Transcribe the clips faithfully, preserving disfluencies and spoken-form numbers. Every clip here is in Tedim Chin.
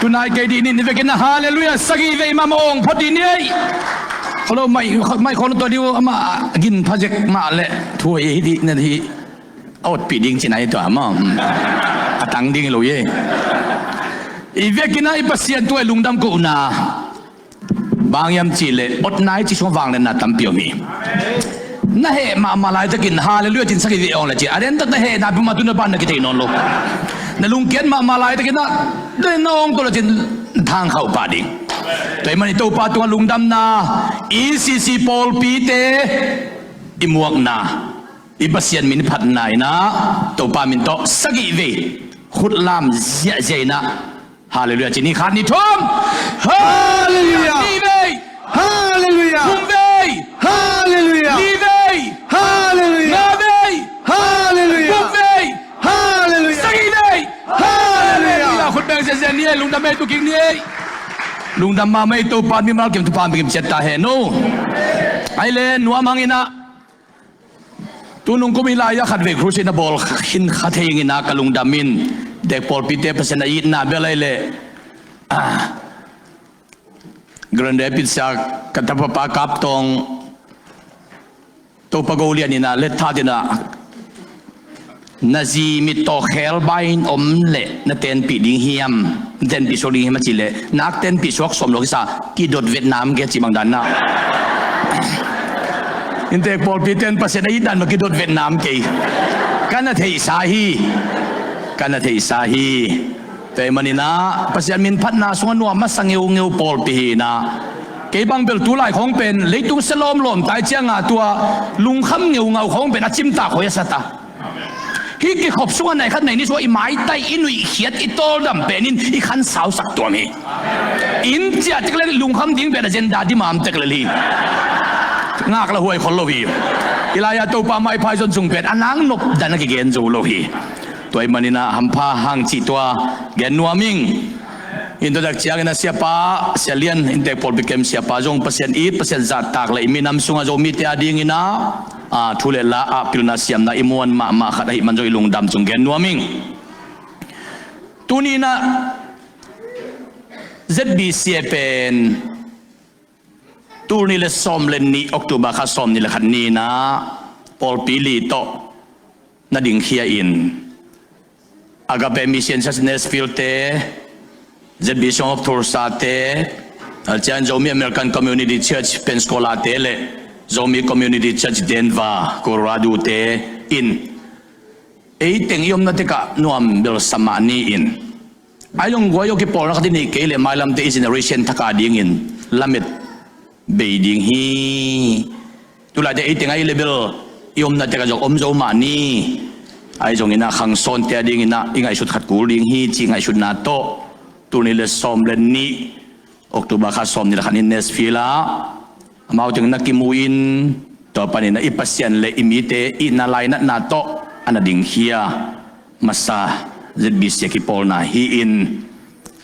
Tunai kei dih nin i vekin a halleluiah sagih vei mah mawng phot dih ni ei. Kholo mai, mai kholo tua diu amah gin phazek mah le thuai ei dih na dih. A otpih ding cina ei tua maw. A tang ding i lo ei. I vekin a i Pasian tua i lungdam kohna. Bang hiam cihleh otnai ci sung vanglenna tampi om hi. Na heh mahmah laitakin halleluiah cin sagih vei awng le cin a den tak na heh napi mah tuna pan na kithei nawn lo. Na lungkiat mahmah laitakin a den na awng tawh le cin thang khauh pah ding. Tua i man i Topa tungah lungdamna, i sisi pawlpite i muakna, i Pasian min phatna inah Topa min tawh sagih vei khutlam ziahziah inah halleluiah ci ni. Khat ni thum. Halleluiah. Ni vei. Halleluiah. Thum vei. Halleluiah. Ni vei. Halleluiah. Nga vei. Halleluiah. Thum vei. Halleluiah. Sagih vei. Halleluiah. Khut beng ziahziah ni ei, lungdam ei, tu kik ni ei. Lungdam mahmah ei, Topa mimal kim thupha bengkim ciat ta hen o. Ai le nuam hang inah. Tunung kum i lai-ah khatvei crusade na bawl khin kha thei ing inah ka lungdam in. Dek pawlpite Pasian a itna bel ai leh, ah, Grand Rapids ah ka tapapa Kaptawng Topa Go Lian inah let that inah na zi mittaw khelbai in om leh na tenpih ding hiam? Na tenpih suak ding hiam a cih leh nak tenpih suak sawm lo kisa, kidot vetnam kei a cih bang dan na. Inntek pawlpi ten Pasian a it dan mah kidot vetnam kei. Ka na theihsa hi. Ka na theihsa hi. Tua ahih manin ah Pasian min phatna sungah nuam masa ngeungeu pawlpi hi inah. Kei bang bel tulai khawng pen leitung sia lawmlawm tai ciangah tua lungkham ngeungau khawng pen a cimtak khoi a sa ta. Hih kikhop sungah nai khat nai nih sungah i maitai, i nuihkhiat, i tawldam penin i khansausak tuam hi. Inn ciah tek lel i lungkham ding pen agenda dimam tek lel hi. Ngak la huai khol lo hi. I lai-ah Topa maiphai zon sung pen a nang nop dan a kigen zo lo hi. Tua ahih manin ah hampha hang cih tua gen nuam ing. Inn tua dak ciangin a siapa, Sia Lian, inntek pawlpi kem siapa zong Pasian it, Pasian zahtak le i minam sungah Zomite a dingin ah, aa, thu le la ah pilna siamna i muan mahmah khat ahih man zong i lungdam cung gen nuam ing. Tuni inah Z B C a pen tul nih le sawm le nih October kha sawm nih le khat ni inah pawlpi li tawh na dingkhia in Agape Mission Church Nashville te, Z B C of Tulsa te, a ciang Zomi American Community Church Pensacola te le Zomi Community Church Denver, Colorado te in ei teng i omna tekah nuam belsa mah ni in. Ai zong guai aw kipawlna khat i neih kei leh mailamte i generation thak a dingin lamet bei ding hi. Tulaite ei teng ai level i omna tekah zong om zo mah ni. Ai zong inah khangsawnte a dingin ah i ngaihsut khat kul ding hi cih ngaihsutna tawh tul nih le sawm le nih October kha sawm nih le khat ni Nashville ah amau teng na kimu in tua panin ah i Pasian le i mite itna lainatna tawh a na dingkhia masa Z B C a kipawlna hi in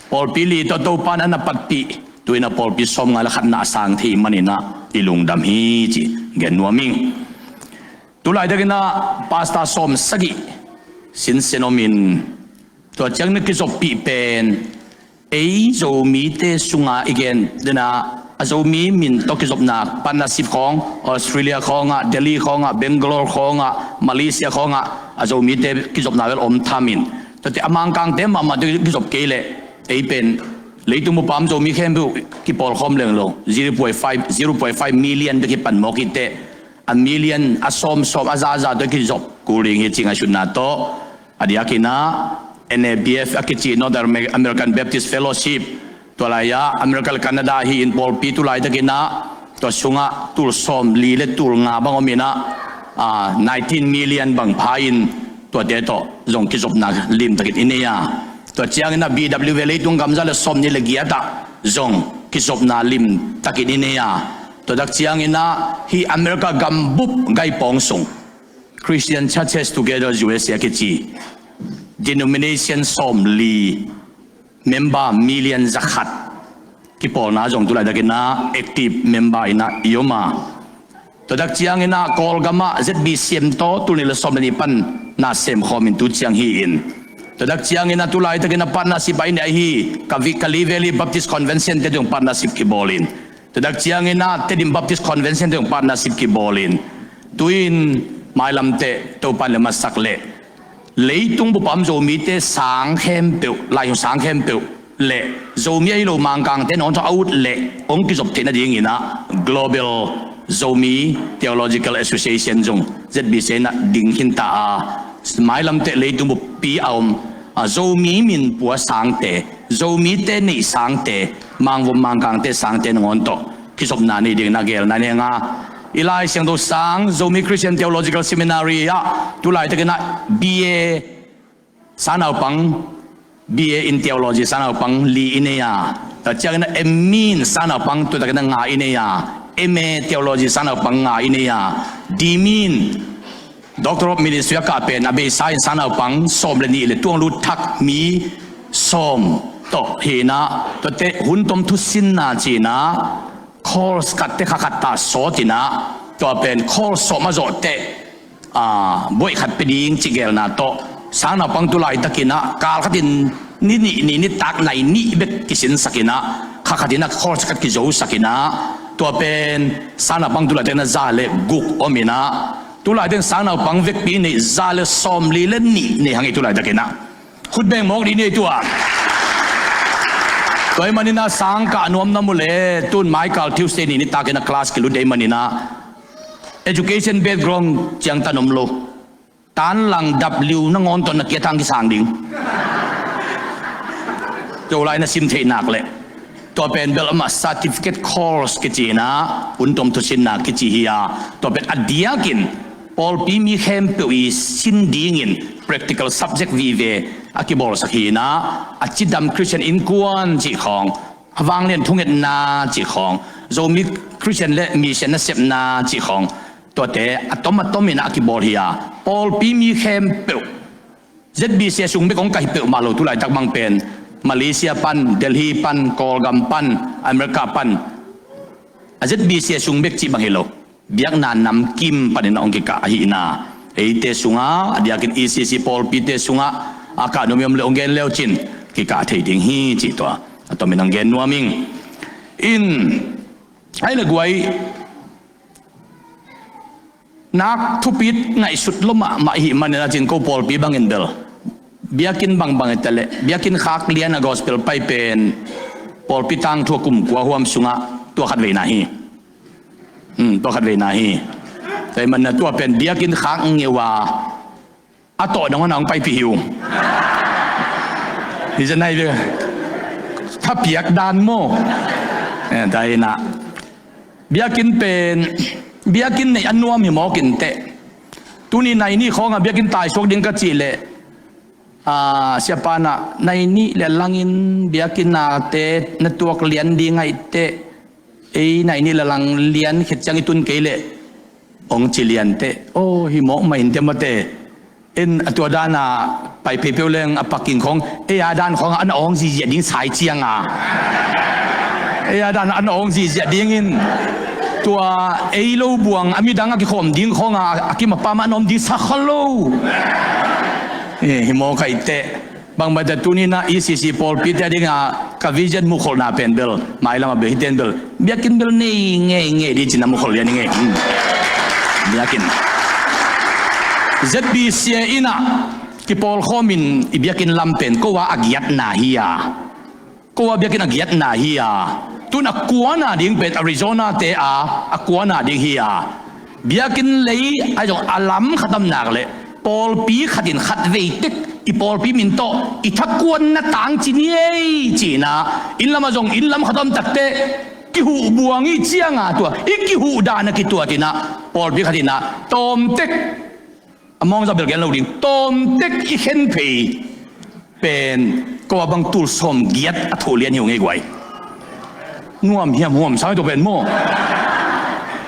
pawlpi li tawh Topa in a na patpih tu inah pawlpi sawmnga le khatna a sang thei manin ah i lungdam hi ci gen nuam ing. Tulaitakin ah pastor sawm sagih sinsen om in tua ciang na kizoppih pen ei Zomite sunga i gen dena a Zomi min tawh kizopna partnership khawng Australia khawngah, Delhi khawngah, Bangalore khawngah, Malaysia khawngah a Zomite kizopna vel om tham in tuate a Mangkangte mahmah tawh kizop kei leh ei pen leitung bup a om Zomi khempeuh kipawlkhawm leng lo zero point five, zero point five million bek hi pan mawk hi teh a million a sawmsawm a zaza tawh kizop kul ding hi cih ngaihsutna tawh a diakin ah N A B F a kici North Amer- American Baptist Fellowship tua lai-ah America le Canada hi in pawlpi tulaitakin ah tua sungah tul sawm li le tul nga bang om in ah, ah, nineteen million bang pha in tuate tawh zong kizopna limtakin i nei a tua ciangin ah B W V leitung gamza le sawm nih le giat ah zong kizopna limtakin i nei a tua dak ciangin ah hih America gambup gaipawng sung Christian Churches Together U S A a kici denomination sawm li member million zakhat kipawlna zong tulaitakin ah active member in ah i om a tua dak ciangin ah Kawlgam ah Z B C M tawh tul nih le sawm le nih pan na semkhawm in tu ciang hi in Tua dak ciangin a tu laitakin a partnership a i neih ahi, ka vi-, Kalay Valley Baptist Convention te zong partnership kibawlin. Tua dak ciangin a Tedim Baptist Convention te zong partnership kibawlin. Tu-in mailam te Topan le masak le leitung bup a om Zomite sang khempeuh, lai sang khempeuh le Zomi ahi lo Mangkangte nangawn tawh a ut le hong kizop theih nadingin a Global Zomi Theological Association zong Z B C in a ding khin ta a, mailam te leitung buppi a om a Zomi min pua sangte, Zomite neih sangte, Mangvom Mangkangte sangte nangawn tawh kizopna nei dingin a gelna nei hang a, i Lai Siangtho sang Zomi Christian Theological Seminary ah tu laitakin a B A sangnaupang, B A in Theology sangnaupang li i nei a, tua ciangin a M.Min sangnaupang tua takin a nga i nei a, M A Theology sangnaupang nga i nei a, D.Min, Doctor of Ministry a kah pen a beisa in sangnaupang sawm le nih le tuang lut thak mi sawm tawh hi in a, tuate hun tom thusinna ci in a, course khatte kha khat ta sawt in a, tua pen course sawm a zawh teh, a, buaih khat pia ding cih gelna tawh sangnaupang tu laitakin a kal khatin ni nih ni nitak nai nih bek kisinsak in a, kha khatin a course khat kizosak in a, tua pen sangnaupang tu laitakin a za le guk om in a, tu laitakin sangnaupang vekpi neih za le sawmli le nih nei hang i tu laitakin a. Khut beng mawk dih ni ei tua. Tua ahih manin a sang kah nuam na mu le, tun maikal Tuesday ni nitakin a class kilut dih ahih manin a education background ciangtan om lo. Tan lang dap liu nangawn tawh na kiat hang kisang ding. Zolai na sim theih nak leh tua pen bel amah certificate course kici in a, hun tom thusinna kici hi a, tua pen a diakin pawlpi mi khempeuh i sin dingin practical subject vive a kibawlsak hi in a, a cidam Christian innkuan cih khawng, a vanglian thungetna cih khawng, Zomi Christian le mission nasepna cih khawng, tuate a tom a tom in a kibawl hi a, pawlpi mi khempeuh Z B C sung bek hong kaih peuhmah lo, tu laitak bang pen Malaysia pan, Delhi pan, Kawlgam pan, America pan, a Z B C sung bek cih bang hi lo. Biakna namkim panin a hong kikah ahihna, eite sungah, a diakin E C C pawlpite sungah a kah nuam i om le hong gen leucin kikah thei ding hi cih tua a tomin hong gen nuam ing. In, ai le guai, nak thupit ngaihsut lo mahmah ihih manin a cin ko pawlpi bangin bel biakinn bangbang i ta leh biakinn khak lian a gospel pai pen pawlpi tangthu a kum kua huam sungah tua khat veina hi. Hmm, tua khat veina hi. Tua ahih manin a tua pen biakinn khak ngeu a a tawh dong a na hong paipih hi ung. Hi zen nai ve. Thapiak dan maw? Eh, tua hi na. Biakinn pen, biakinn neih a nuam hi mawk in teh. Tuni nai nih khawngah biakinn taisuak ding ka cih leh, ah, siapa na nai nih le langin biakinn nate na tuak lian ding aih teh. Ei nai nih le lang lian khet ciang i tun kei leh hong ci lian teh. Oh, hi mawk mah in teh maw teh. En a tua dana pai pheipeu leng a paking khawng, ei a dan khawngah a na awng zihziah ding sai cianga. Ei a dana a na awng zihziah dingin tua ei lo buang a midang a kikhawm ding khawngah a kim a pam a na om ding sa kha lo. Eh, hi mawk aih teh. Bangmah teh tuni na E C C pawlpite a dinga ka vision muhkholhna pen bel mailam a bel hiten bel biakinn bel nei ngei ngei dih cin a muhkholh lian i ngei. Hmm. Biakinn Z B C in a kipawlkhawmin i biakinn lam pen ko a a giatna hi a, ko a biakinn a giatna hi a, tun a kuana ding pen Arizona te a a kuana ding hi a, biakinn lei a zong a lam khat om nak leh pawlpi khatin khat vei tek i pawlpi min tawh i thakuanna tangci ni ei cihna, inn lamah zong inn lam khat om takteh kihuh buang i cianga tua i kihuh dan a kituat in a pawlpi khatin a tawmtek a mawngza bel gen lo ding tawmtek i khen phei pen ko a bang tul sawm giat a thoh lian hi uh ngei guai. Nuam hiam huam sang i tua pen maw?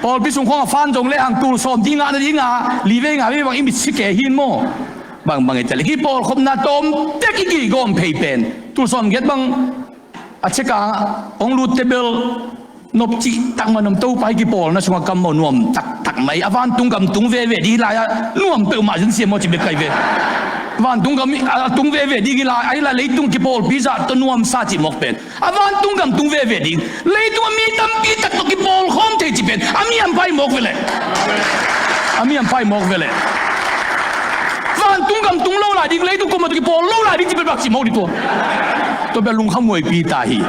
Pawlpi sung khawng a fan zong le hang tul sawm ding ngah nadinga li vei nga vei bang i mit si ke hin maw? Bangbang i tel i kipawlkhopna tawmtek i kigawm phei pen tul sawm giat bang a cheka hong lutte bel Nop cih tak man om, Topa hi kipawlna sungah kam maw, nuam taktak mai. A vantung gam tung veve ding hi lai-ah nuam peuhmah zen siam maw ci bek kai ve. Vantung gam a tung veve ding hi lai, ahi lai leitung kipawlpi zah tawh nuamsa cih mawk pen. A vantung gam tung veve ding, leitung a mi tampi tak tawh kipawl khawm thei cih pen a mi hampha hi mawk ve leh. A mi hampha hi mawk ve leh. Vantung gam tung lo lai ding, leitung kuamah tawh kipawl lo lai ding cih pen bak cih mawk ding tua. Tua pen lungkhamhuaipi ta hi.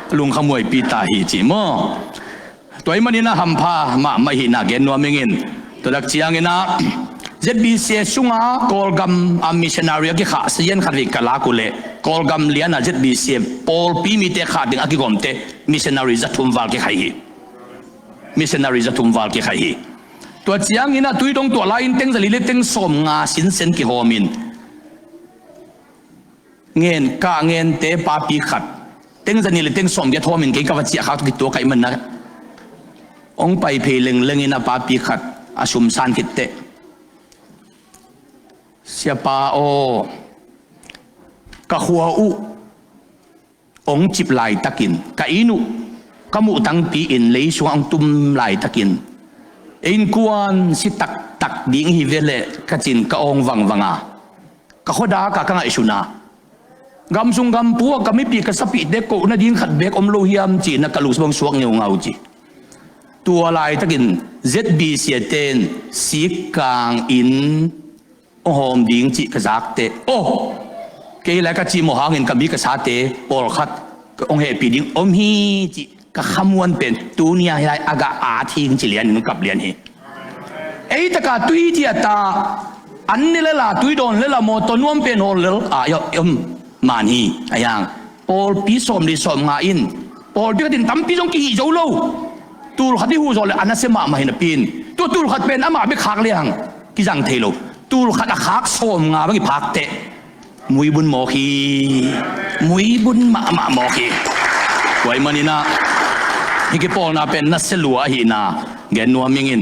Lungkhamhuaipi ta hi cih maw. Tua ahih manin a hampha mahmah ahihna gen nuam ing in. Tua tak ciangin a Z B C A sungah Kawlgam a missionary a kikhah sazian khat vei ka lak uh leh Kawlgam lian a Z B C A pawlpi mite khah ding a kigawmte missionary za thum val kikhai hi. Missionary za thum val kikhai hi. Tua ciangin a tui dong tuah lai-in teng za li le teng sawm nga sinsen kihawm in, ngen kah ngente papi khat, teng za nih le teng sawm giat hawm in kei ka va ciah khak tawh kituak ahih manin a hong pai phei lengleng in a papi khat a sum san khit teh, "Siapa aw, ka khua uh hong cip laitakin, ka inn uh ka muh tangpi in lei sungah hong tum laitakin, ei innkuan si taktak ding hi ve leh ka cin ka awng vangvang a, ka khuadak ah ka ngaihsun a, gam sung gam pu ah ka mipih ka sapihte koh nading khat beek om lo hiam ci-in a ka lungsim hong suak ngeungau," ci. Tua laitakin Z B C A ten sikkang inn hong hawm ding cih ka zak teh, "Aw, kei lai ka cimawh hangin ka mi ka sate pawlkhat hong hehpih ding om hi," cih ka khamuan pen tuni-a hih lai a gah at hi ing ci lianin kap lian hi. Ei taka tui ciah ta, an ne lel a, tui dawn lel a, mawtaw nuam pen hawl lel a, i om man hi. A hiang pawlpi sawm li sawm nga in pawlpi khatin tampi zong kihih zo lo. Tul khat i huh zawh leh a nasia mahmah hi napi-in tua tul khat pen amah bek khak liang kizang thei lo. Tul khat a khak sawm nga bang i phak teh muibun mawk hi. Muibun mahmah mawk hi. Tua ahih manin ah hih kipawlna pen nasia lua ahihna gen nuam ing in.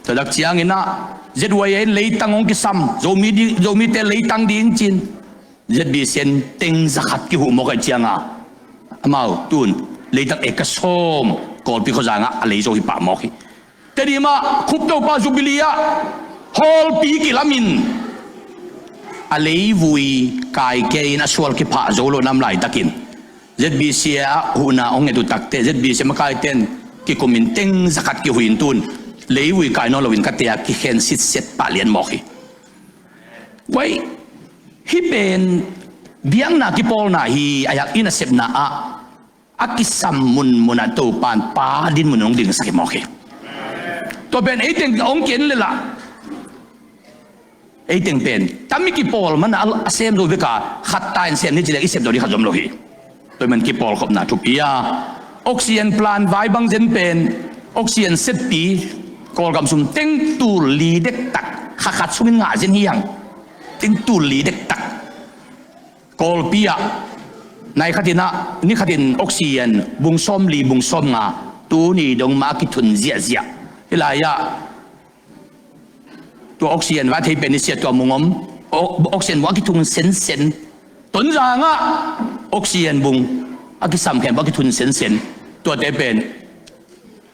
Tua tak ciangin ah Z Y A in leitang hong kisam, Zomi ding, Zomite leitang ding ci-in Z B C A in teng za khat kihuh mawk ahih ciangin amau tun leitang eka sawm Kawlpi khuazang ah a lei zo hi pah mawk hi. Tedim ah Khup Topa Jubilee ah hawlpi kilamin a leivui kaikia in a sual kiphah zo lo nam laitakin Z B C A ah huhna hong nget uh takteh Z B C A makaite in kikumin teng za khat kihuh in tun leivui kai nawn loin ka te ah kikhen sitset pah lian mawk hi. Wai, hih pen biakna kipawlna hi. A yak in a sepna ah a kisam munmun ah Topa in pa dinmun hong dingsak hi mawk hi. Tua pen eiteng hong ken lel ah eiteng pen tam i kipawl man a sem zo vek a khat ta in sem ni ci leh i sep zo ding khat zom lo hi. Tua man kipawlkhopna thupi a oxygen plant vai bang zen pen oxygen setpi Kawlgam sum teng tul li dektak kha khat sungin ngah zen hi hang. Teng tul li dektak Kawlpi ah nai khatin ah ni khatin oxygen bung sawm li bung sawm nga tuni dong mah a kithun ziahziah. Hih lai ah tua oxygen vai thei pen i siat tua mung om, o-, oxygen mung a kithung sensen. Tonzang ah oxygen bung a kisam khen bung a kithun sensen. Tuate pen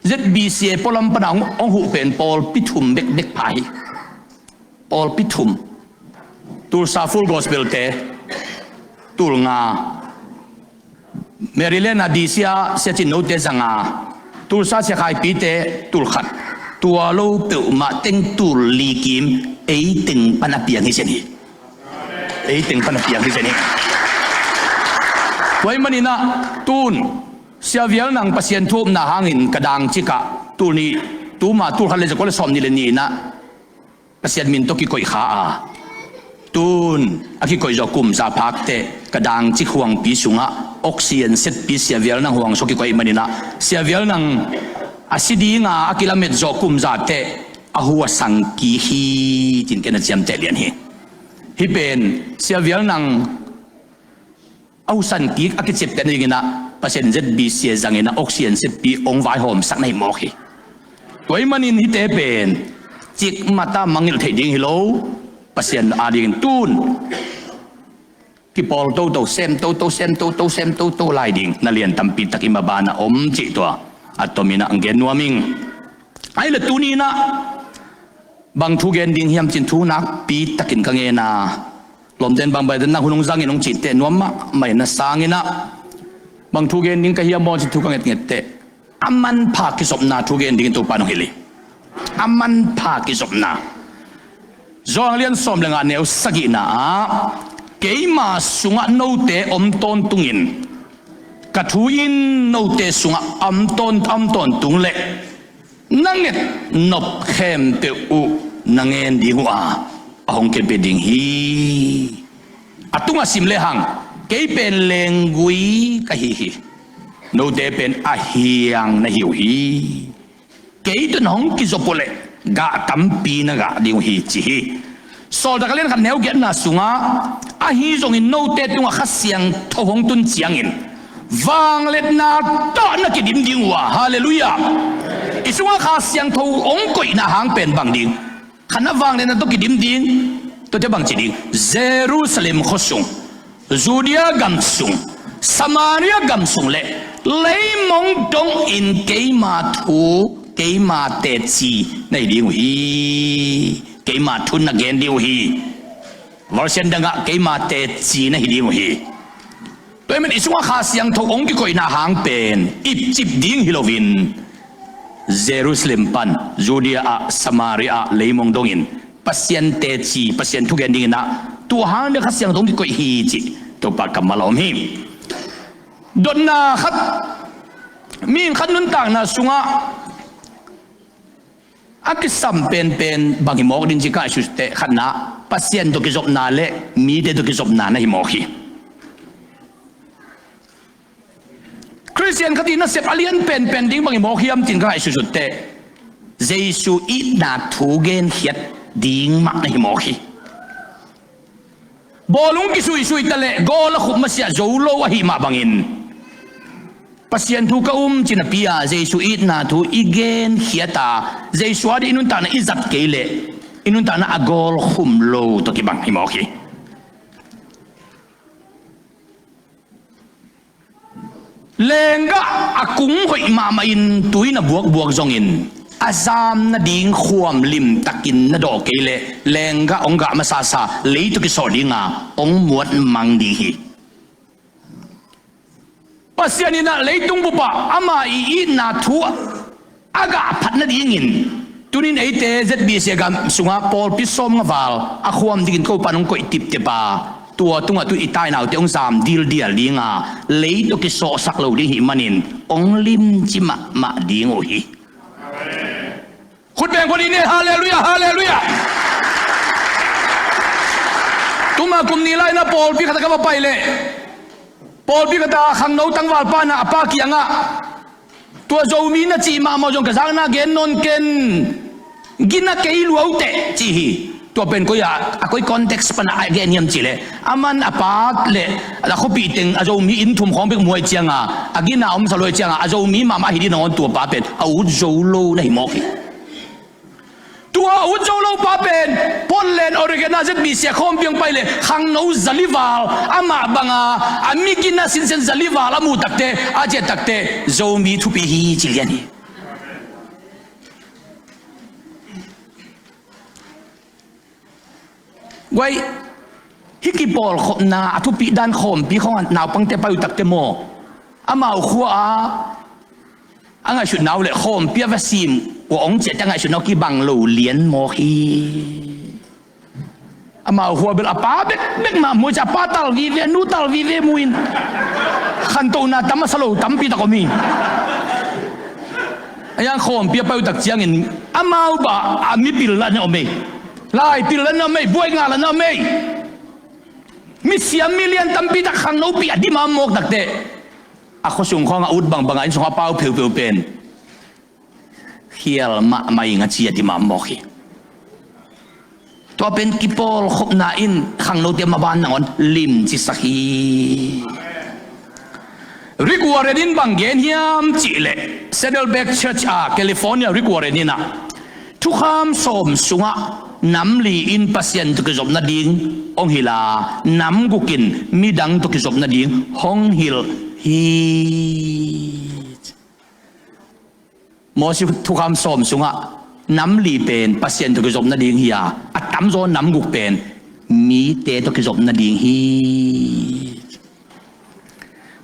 Z B C A pualam pana hong, hong huh pen pawlpi thum bekbek pha hi. Pawlpi thum. Tulsa Full Gospel te tul nga. Maryland a D C a Sia Cin Note zanga, Tulsa Sia Khaipite tul khat, tua lo peuhmah teng tul li kim ei teng pan a piang hi zen hi. Ei teng pan a piang hi zen hi. Tua ahih manin ah tun Sia Vial Nang Pasian thu a upna hangin ka dang cikah tul nih, tuma tul khat le zakua le sawm nih le nih in ah Pasian min tawh kikoih kha a, tun a kikoih zawh kum za phak teh ka dang cik huangpi sungah oxygen setpi Sia Vial Nang huang sawh kikoih ahih manin ah Sia Vial Nang a si dinga a kilamet zawh kum za teh a hu a sang kik hi, ci-in ken a ciamteh lian hi. Hih pen Sia Vial Nang a hu san kik a kiciapteh nadingin ah Pasian Z B C A zangin ah oxygen setpi hong vaihawmsak na hi mawk hi. Tua ahih manin hihte pen cikmah ta mangngilh theih ding hi lo. Pasian adingin tun kipawl toto, sem toto, sem toto, sem toto lai ding na lian tampi tak i maban ah om cih tua. a tomin ah gen nuam ing. Ahi le tuni-in ah bang thu gen ding hiam cin thu nakpi takin ka ngen a, lawmten bang bang den nang hun hong zangin hong cihte nuam mahmah in a sangin ah bang thu gen ding ka hiam maw cin thu ka ngetnget teh, a manpha kizopna thu gen dingin Topa nong hilh hi. A manpha kizopna. Johan lian sawm le nga neu sagihna ah, keima sungah note om tawntungin, ka thu in note sungah om tawn, om tawntung leh na nget nop khempeuh uh na ngen ding uh a, a hong kem pia ding hi. A tungah sim lehang, kei pen lenggui ka hi hi. Note pen a hiang na hi uh hi. Kei tawh na hong kizop uh leh gah tampi na gah ding uh hi ci hi. Sawltak a lian khat neu giatna sungah, ahi zongin note tungah Kha Siangtho hong tun ciangin vangliatna tawh na kidim ding uh a, halleluiah. I sungah Kha Siangtho hong koihna hang pen bang ding? Khatna, vangliatna tawh kidim ding. Tuate bang ci ding? Jerusalem khuasung, Judea gamsung, Samaria gamsung le leimong dongin keima thu, keima teci na hi ding uh hi. Keima thu na gen ding uh hi. Version dangah keima teci na hi ding uh hi. Tua ahih manin i sungah Kha Siangtho hong kikoihna hang pen ipcip ding hi loin, Jerusalem pan Judea ah, Samaria ah, leimong dongin Pasian teci, Pasian thugen dingin ah, tua hang bek Kha Siangtho hong kikoih hi cih Topa kammal a om hi. Dotna khat, mihing khat nuntakna sungah a kisam penpen bang hi mawk ding ci ka ngaihsut teh, khatna, Pasian tawh kizopna le mite tawh kizopna na hi mawk hi. Khristian khat ii nasep a lian penpen ding bang hi mawk hiam cin ka ngaihsutsut teh, Jesu itna thu genkhiat ding mah na hi mawk hi. Bawlung kisuisui ta leh gawl a khup masiah zo lo ahih mah bangin, Pasian thu ka um ci napi-a Jesu itna thu i genkhiat a, Jesu ading i nuntakna i zat kei leh i nuntakna a gawl khum lo tawh kibang hi mawk hi. Lenggah a kung hoih mahmahin tui na buakbuak zongin, a zam nading khuam limtakin na dawh kei leh lenggah hong gah masasa lei tawh kisawh dinga hong muat mang ding hi. Pasian in ah leitung bupah ama i itna thu a gah phat nadingin, tunin eite Z B C gam sungah pawlpi sawmnga val a khuam dingin Topa in hong koih tiptip a, tua tungah tu i tainaute hong zam dildial dinga, lei tawh kisawhsak lo ding hih manin hong limci mahmah ding uh hi. Khut beng khuan in ne, halleluiah, halleluiah. Tuma kum nih lai-in ah pawlpi khat ah ka va pai leh, pawlpi khat ah khangno tangvalpa in ah a pa kiangah, tua Zomi na cih mahmah zong ka zakna gen nawn ken, gina kei lua uh teh ci hi. Tua pen koi ah, a koi context pan ah a gen hiam cih leh, aman a pa le a khuapih teng a Zomi inn thum khawng bek mu ahih cianga, a gina omsa lo ahih cianga, a Zomi mahmah hi ding nangawn tua pa pen a ut zo lo na hi mawk hi. Tua ut zo lo pa pen Portland, Oregon ah Z B C a khawmpi hong pai leh khangno zali val amah banga, a mi gina sinsen zali val a muh takteh, a ciah takteh Zomi thupi hi ci lian hi. Guai, hih kipawlkhopna a thupih dan khawmpi khawng ah naupangte pai uh takteh maw, amau khua ah a ngaihsutna uh leh khawmpi a va sim uh hong ciah teh a ngaihsutna uh kibang lo lian mawk hi. Amau khua bel a pa bekbek mah mu ciang, a pa tal vive, a nu tal vive mu in, khantohna tam a sa lo tampi tak om hi. A yang khawmpi a pai uh tak ciangin amau bah a mipil lah na om ei, laipil lah na om ei, buai ngah lah na om ei. Misiam milian tampi tak khangnopi a dimam mawk takteh, a khuasung khawng a ut bangbang a inn sung a pau peuhpeuh pen khial mahmah ing a ci a dimam mawk hi. Tua pen kipawlkhopna in khangnote maban nangawn limcisak hi. Rick Warren in bang gen hiam cih leh, Saddleback Church a California Rick Warren in ah, thukham sawm sungah nam li in Pasian tawh kizop nading hong hilh a, nam guk in midang tawh kizop nading hong hilh hi. Moses thukham sawm sungah nam li pen Pasian tawh kizop nading hi a, a tamzaw nam guk pen mite tawh kizop nading hi.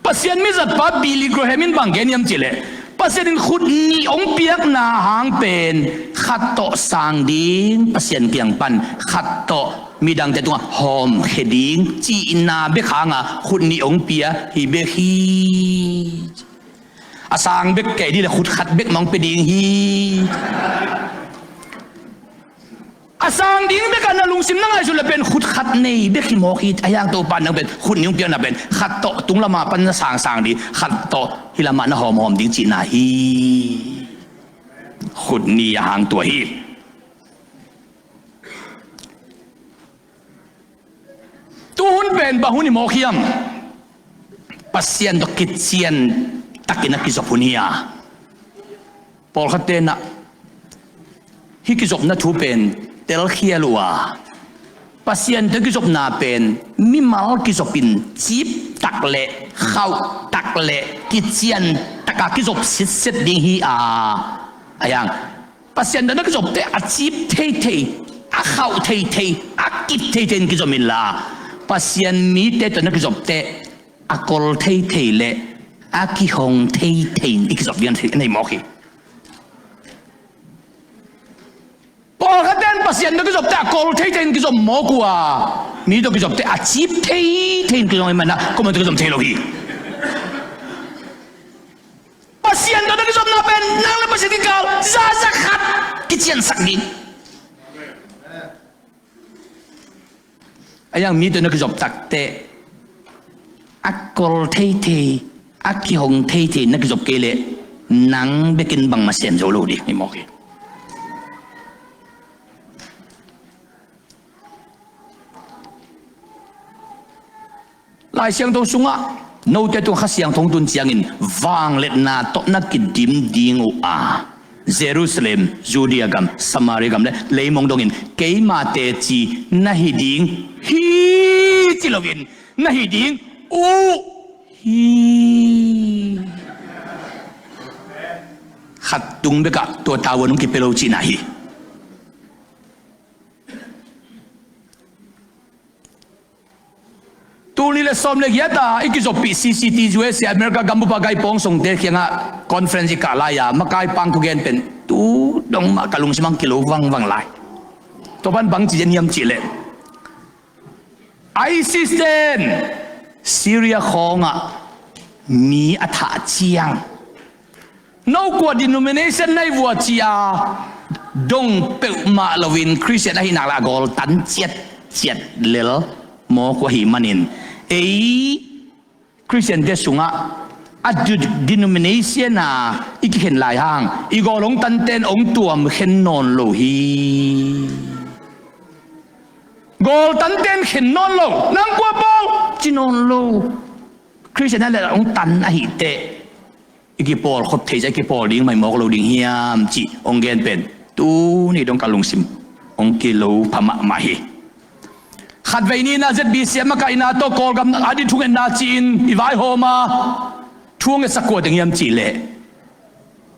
Pasian mizatpa Billy Graham in bang gen hiam cihleh, Pasian in khut nih hong piakna hang pen khat tawh sang ding, Pasian kiang pan khat tawh midangte tungah hawmkhia ding cihna bek hanga khut nih hong pia hi bek hi. A sang bek kei dih le khut khat bek mah hong pia ding hi. A sang ding bek a na lungsim na ngaihsut le pen khut khat nei bek hi mawk hi. A hiang Topa nang pen khut nih hong piakna pen khat tawh tung lamah pan na sangsang ding, khat tawh hih lamah na hawmhawm ding cihna hi. Khut nih a hang tua hi. Tu hun pen bang hun hi mawk hiam? Pasian tawh kician takin a kizop hun hi a, pawlkhatte nah hih kizopna thu pen telkhial uh a, Pasian tawh kizopna pen mimal kizopin ciptak le khauhtak le kician taka kizop sitset ding hi a, a hiang Pasian tawh na kizopte a cip theithei, a khauh theithei, a kip theithei in kizom inla, Pasian mite tawh na kizopte a kol theithei le a kihong theithei in i kizop ding a nei mawk hi. Pawlkhat ten Pasian tawh kizopte a kol theithei in kizom mawk uh a, mi tawh kizopte a cip theithei in kizom ahih manin ah, koi mah tawh kizom thei lo hi. Pasian tawh na kizopna pen nang le Pasian kikal zakzak khat kiciansak ding. A hiang mi tawh na kizop takteh a kol theithei, a kihong theithei na kizop kei leh nang bekin bangmah sem zo lo ding hi mawk hi. Lai Siangtho sungah note tung Kha Siangtho tun ciangin vangliatna tawh na kidim ding uh a, Jerusalem, Judea gam, Samaria gam le leimong dongin keima teci na hi ding hi ci loin na hi ding uh hi. Khat tung bekah tua tavuan hong kipia lo cihna hi. Tul nih le sawm le giat a i kizoppih C C T U S A America gambup a gai pawngsongte kiangah conference i kah lai-a makai pang thugen pen tu dong mah ka lungsim ah kilo vangvang lai. Tua pan bang ci zen hiam cihleh, ISIS ten Syria khawngah mi a thah ciang no kua denomination na hi vua ci-a dong peuhmah loin Christian ahi nak le a gawl tan ciatciat lel mawk uh ahih manin, ei Christian te sungah a de-, denomination a i kikhen lai hang i gawl hong tanten hong tuam khen nawn lo hi. Gawl tanten khen nawn lo, nang kua pawl ci nawn lo. Christian a le hong tan ahih teh i kipawl khop thei cia i kipawl ding mah hi mawk lo ding hiam cih hong gen pen tuni dong ka lungsim hong kilo pha mahmah hi. Khatvei ni-in ah Z B C a makaihna tawh Kawlgam a ding thungetna ci-in i vaihawm a, thu hong ngetsak kua teng hiam cihleh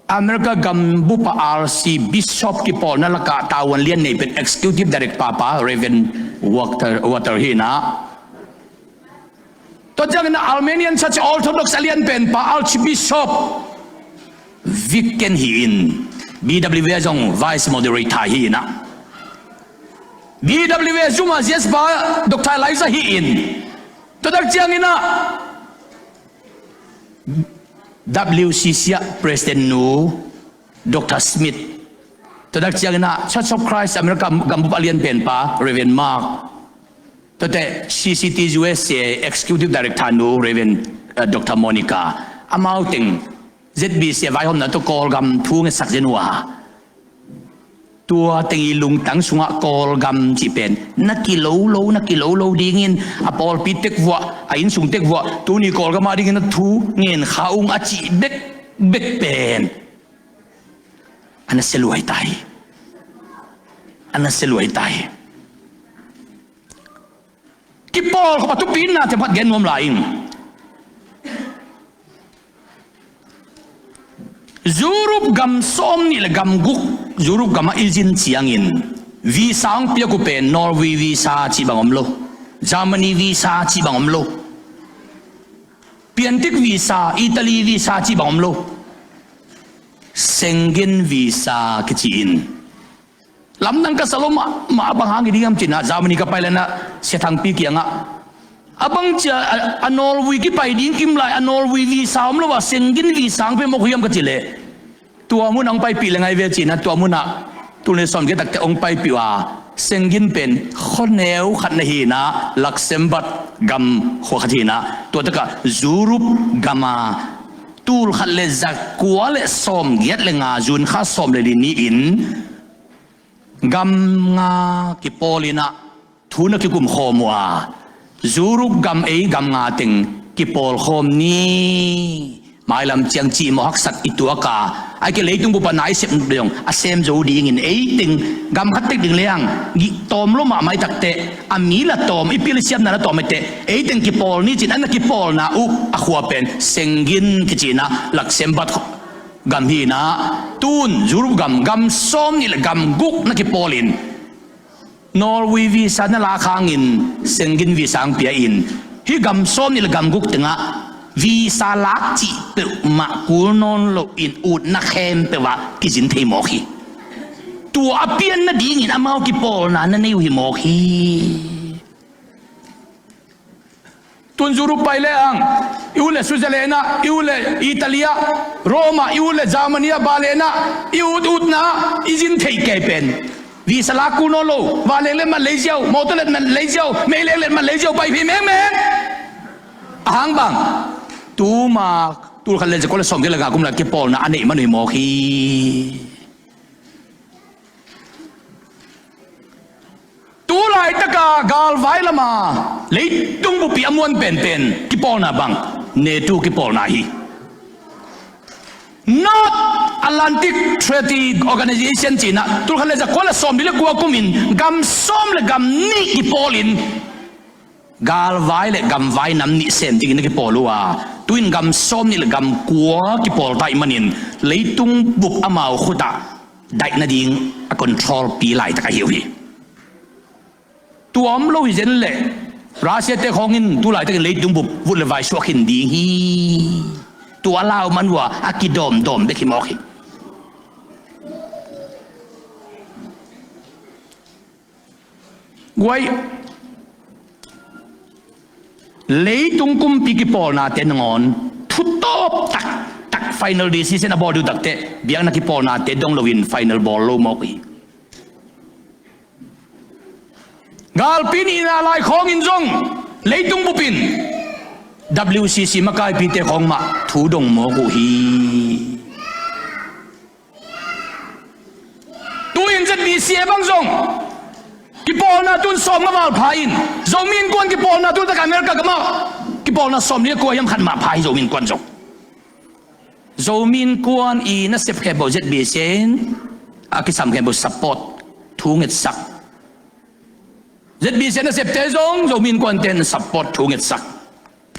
America gambup a R C Bishop kipawlna lakah tavuan lian nei pen Executive Director pa Reverend Walter, Walter hi-in ah, tua ciangin ah Armenian Church Orthodox a lianpenpa Archbishop Viken hi-in, B W A zong Vice Moderator hi-in ah, B W A zum a Z S pa Doctor Elijah hi-in, tua tak ciangin ah W C C ah President nu Doctor Smith, tua tak ciangin ah Church of Christ America gambup a lianpenpa Reverend Mark, tuate C C T U S A Executive Director nu Reverend, uh, Doctor Monica, amau teng Z B C a vaihawmna tawh Kawlgam thu ngetsak zen uh a, tua teng i lungtang sungah Kawlgam cih pen na kilo lo, na kilo lo dingin a pawlpi tek vuah, a innsung tek vuah, tuni Kawlgam a dingin a thu ngen kha ung a cih bekbek pen a nasia lua hi ta hi. A nasia lua hi ta hi. Kipawl khop a thupi-in na themkhat gen nuam lai ing. Europe gam sawm nih le gam guk, Europe gamah i zin ciangin visa hong piak uh pen Norway visa cih bang om lo, Germany visa cih bang om lo, Piantik visa, Italy visa cih bang om lo, Schengen visa kici in. Lamdang ka sa lo mahmah, a bang hang hi ding hiam ci-in ah, Germany ka pai leh ah, Sia Thangpi kiangah, a bang ci-a, a, a Norway kipai ding kim lai, a Norway visa om lo a, Schengen visa hong pia mawk uh hiam ka cih leh, tua mun ah hong paipih leh ngai ve ci-in ah, tua mun ah tul nih sawm giat tak teh hong paipih uh a, Schengen pen khuaneu khat na hi-in ah, Luxembourg gam khua khat hi-in ah, tua tak ah Europe gam a tul khat le za kua le sawm giat le nga, June kha sawm le li ni-in gam nga kipawl in ah thu na kikum khawm uh a, Europe gam, ei gam nga teng kipawl khawm ni. Mailam ciang cimawh haksat i tuak a, ahih kei leh leitung bup ah na i sep zong a sem zo dingin, ei teng gam khat tek ding leng gih tawm lo mahmah i tak teh, a mi la tawm, i pil i siamna la tawm i teh, ei teng kipawl ni ci-in a na kipawlna uh a khua pen Schengen kici in ah, Luxembourg gam hi-in ah, tun Europe gam, gam sawm nih le gam guk na kipawl in, Norway visa na lak hangin Schengen visa hong pia in, hih gam sawm nih le gam guk tengah visa lak cih peuhmah kul nawn loin, utna khempeuh ah kizin thei mawk hi. Tua a pian nadingin amau kipawlna na nei uh hi mawk hi. Tun Europe pai leh ang, i ut leh Switzerland ah, i ut leh Italy ah, Rome ah, i ut leh Germany ah, Berlin ah, i ut utna i zin theih kei pen visa lak kul nawn lo, van lek leh mat lei ziau, mawtaw lek mat lei ziau, mei lek leh mat lei ziau, pai phei mengmeng. A hang bang, tuma tul khat le za kua le sawm giat le nga kum lai kipawlna a neih man uh hi mawk hi. Tu laitak a galvai lam a leitung bup ii a muan penpen kipawlna bang, NATO kipawlna hi. North Atlantic Treaty Organization ci-in ah, tul khat le za kua le sawm li le kua kum in gam sawm le gam nih kipawl in, galvai le gamvai nam nih sem dingin a kipawl uh a, tu-in gam sawm nih le gam kua kipawl ta ahih manin, leitung bup amau khut ah daih nading a control pi laitak ahi uh hi. Tua om lo hi zen leh Russia te khawng in tu laitakin leitung bup vut le vai suak khin ding hi. Tua lau man uh a, a kidawmdawm bek hi mawk hi. Guai, leitung kumpi kipawlnate nangawn thu tawp taktak, final decision a bawl ding uh tak teh, biakna kipawlnate dong loin final bawl lo mawk uh hi. Galpi nihna lai khawngin zong leitung bup in W C C makaipite khawng mah thu dong mawk uh hi. Tu-in Z B C A bang zong kipawlna tun sawm nga val pha in, Zomi Innkuan kipawlna tun tak America gam ah kipawlna sawm li kua hiam khat mah pha hi, Zomi Innkuan zong. Zomi Innkuan ii nasep khempeuh Z B C A in a kisam khempeuh support, thu ngetsak. Z B C A nasepte zong Zomi Innkuante in support, thu ngetsak.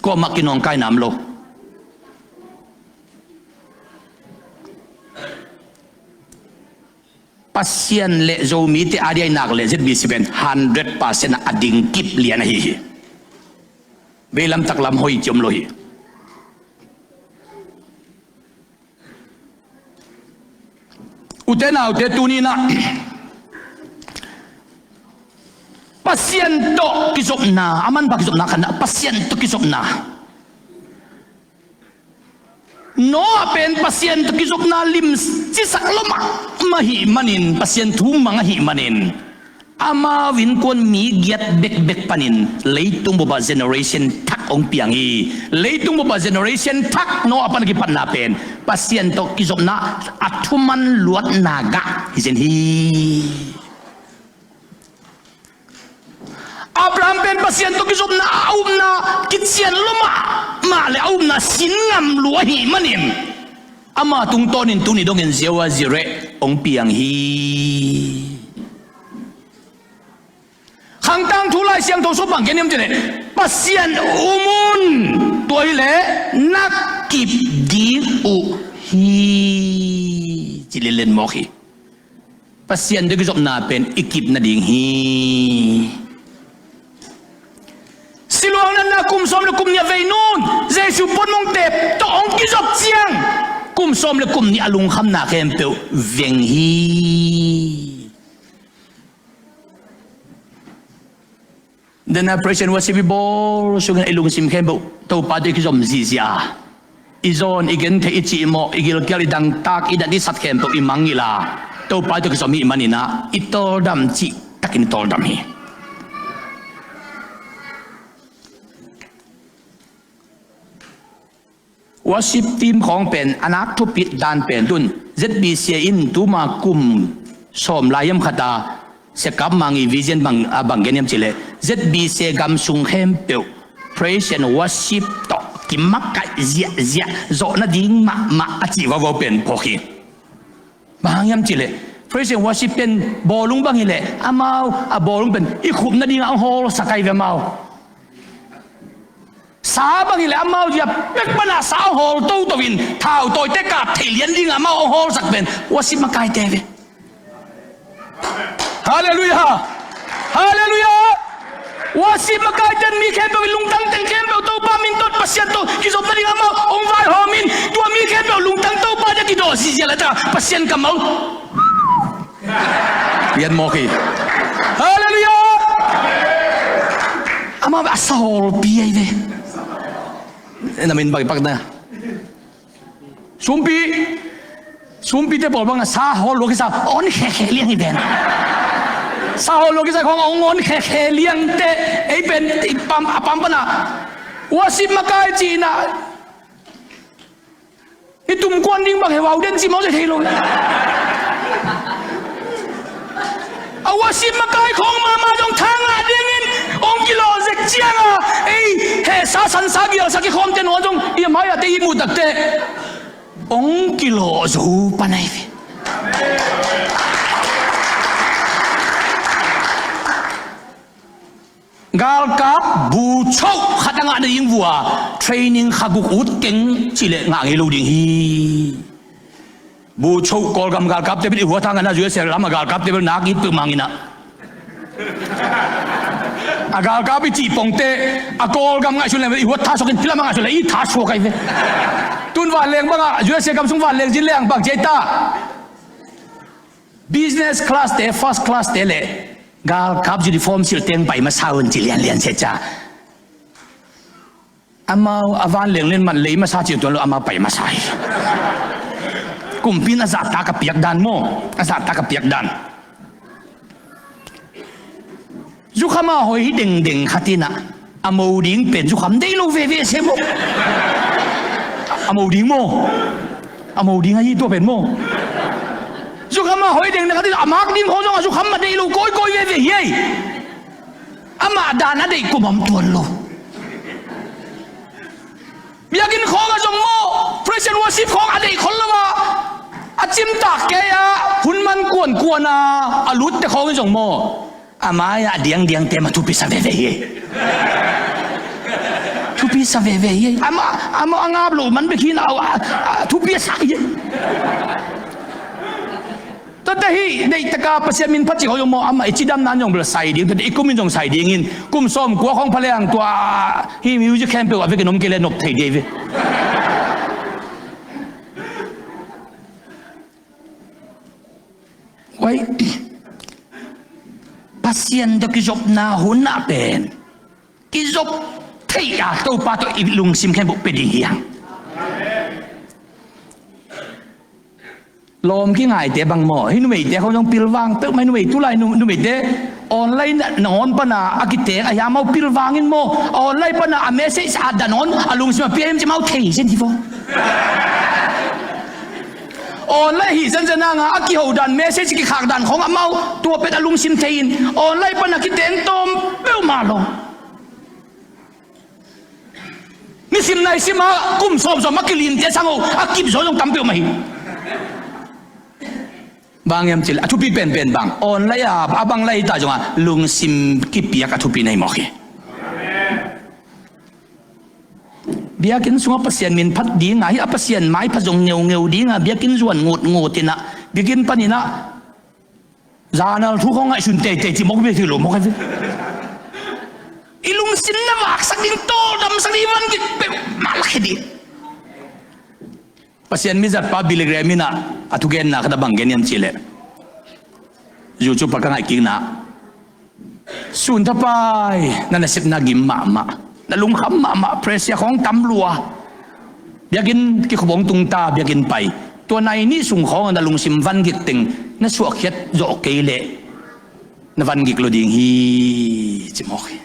Kuamah kinawngkaina om lo. Pasian le Zomite a diai nak le Z B C A pen hundred percent a ding kip lian ahi hi. Veilam taklam hoih ci om lo hi. Ute naute, tuni-in ah Pasian tawh kizopna, a manpha kizopna khat na, Pasian tawh kizopna. Noah pen Pasian tawh kizopna limcisak lua mahmah ahih manin, Pasian thu mang ahih manin, amau innkuan mi giat bekbek panin leitung bup ah generation thak hong piang hi. Leitung bup ah generation thak Noah pan a kipatna pen Pasian tawh kizopna a thuman luatna gah hi zen hi. Abraham pen Pasian tawh kizopna a upna kician lua mahmah le a upna sin ngam lua ahih manin, ama tungtawnin tuni dongin Jehovah Jireh hong piang hi. Khang Tangthu Lai Siangtho sung pan gen hiam cih leh, Pasian um un, tua hi leh na kip ding uh hi. Ci lianlian mawk hi. Pasian tawh kizopna pen i kip nading hi. Siluang natna kum sawm le kum nih a vei nun, Jesu puanmongte tawh hong kizop ciang, kum sawm le kum nih a lungkhamna khempeuh veng hi. Dena praise and worship i bawl sungin i lungsim khempeuh Topa tawh i kizom zihziah a, i zawn, i gentheih, i cihmawh, i gilkial, i dangtak, i dat, i sat khempeuh i mangngilh a, Topa tawh kizom i hih manin ah i tawldam cihtakin i tawldam hi. Worship team khawng pen a nak thupit dan pen tun Z B C in tuma kum sawm lai hiam khat a, Sia Kap Mang i vision bang, a bang gen hiam cih leh Z B C gam sung khempeuh praise and worship tawh kimakaih ziahziah zawh nading mahmah a cih vauvau pen phawk hi. Bang hang hiam cih leh praise and worship pen bawlung bang hi leh amau a bawlung pen i khup nadingah hong hawlsak ahi ve amau. Sa bang hi leh amau zia pek panah sa hong hawl toto in thautawite kap theih lian dingah amau hong hawlsak pen worship makaite ve. Halleluiah. Halleluiah. Worship makaite in mi khempeuh i lungtang teng khempeuh Topa min tawh Pasian tawh kizopna dingah amau hong vaihawm in, tua mi khempeuh lungtang Topa tawh kidawh zihziah leh ta Pasian kammal pian mawk hi. Halleluiah. Amau a sa hawlpi ahi ve. Na min bang i pakna? Sumpi. Sumpite pawl bang a sa hawl lua kisa, on khekhe liang hi ven. Sa hawl lua kisa khawng hong on khekhe liangte ei pen i pam, a pam pana worship makai cihna. I tumkuan ding bang he vau den ci mawk zia thei lo. A worship makai khawng mahmah zong tha ngah dingin hong kilawh zek cianga ei hehsa sansa gialsa kikhawmte nuam zong i a mai-ah te i muh takte hong kilawh zo pan ahi ve. Galkap bu choh khat a ngah nading vua training kha guk ut keng cih leh ngah ngei lo ding hi. Bu choh Kawlgam galkapte bel i huat hang a, na U S A lam a galkapte bel nak it peuhmah ing a. A galkap i cih pongte a Kawlgam ngaihsun leng bel i huat tha suak in, hih lam a ngaihsun leng i tha suak ahi ve. Tun vanleng bangah U S A gam sung vanleng zin leng bang ci ahi ta? Business class te, first class te leh galkap uniform silh teng pai masa un ci lianlian se ca. Amau a vanleng len man lei masa cih tuan lo, amau pai masa hi. Kumpi in a zahtak a piak dan maw, a zahtak a piak dan. Zukham a hoi hi dengdeng khat in ah a mo ding pen zukham deih lo veve se maw. A mo ding maw. A mo ding ahi tua pen maw. Zukham a hoi dengdeng khat in ah a mak ding khawng zong a zukham a deih lo kawikawi veve hi ei. Amah dan a deih kum om tuan lo. Biakinn khawng ah zong maw, praise and worship khawng a deih khol lo a, a cimtak kei a hun man kuankuan a a lutte khawng in zong maw, a mai-ah a diangdiangte mah thupi sa veve hi. Thupi sa veve hi. Amah, amah a ngap loh man bek hi in a, a, a thupi a sa hi. Tuate hih deihtaka Pasian min phat cik hong om maw, amah i cidamna in zong bel sai ding, tuate i kum in zong sai dingin, kum sawmkua khawng pha leng tua hih music khempeuh a vekin om kei leh nop thei ding hi ve. Huai Pasian tawh kizopna hun ah pen kizop theih a Topa tawh i lungsim khempeuh pia ding hi hang. Lawm kingaite bang maw, hih numeite khawng zong pilvang peuhmah, numei tulai nu-, numeite online nangawn pana a kiteng ahi a, amau pilvang in maw, online pana a message a dangawn a lungsim a pia hiam ci amau thei zen hi vaw. Online hih zenzen hanga a kiho dan, message kikhak dan khawng amau tua pet a lungsim thei in online pana kiteng tawm peuhmah lo. Nisim naisim a kum sawmsawm a kilinte sang uh a kip zaw zong tam peuhmah hi. Bang hiam cih leh a thupi penpen bang online a, a bang lai ta zong a lungsim kipiak a thupi na hi mawk hi. Biakinn sungah Pasian min phat dingah, hih a Pasian maipha zong ngeungeu dingah, biakinn zuan ngutngut inah, biakinn paninah zanal thu khawng ngaihsun teitei cimawk bia thei lo mawk a ve. I lungsim na vaksak ding, tawldamsak ding, i van gik peuhmah lak hi ding. Pasian mizatpa Billy Graham inah a thugenna khat a bang gen hiam cihleh, YouTube ah ka ngaihkikna, Sunthapai, na nasepna gim mahmah, na lungkham mahmah, pressure khawng tam lua. Biakinn kikhop hong tungta, biakinn pai. Tua nai nih sung khawngah na lungsim van gik teng na suahkhiat zawh kei leh na van gik lo ding hi, cimawk hi.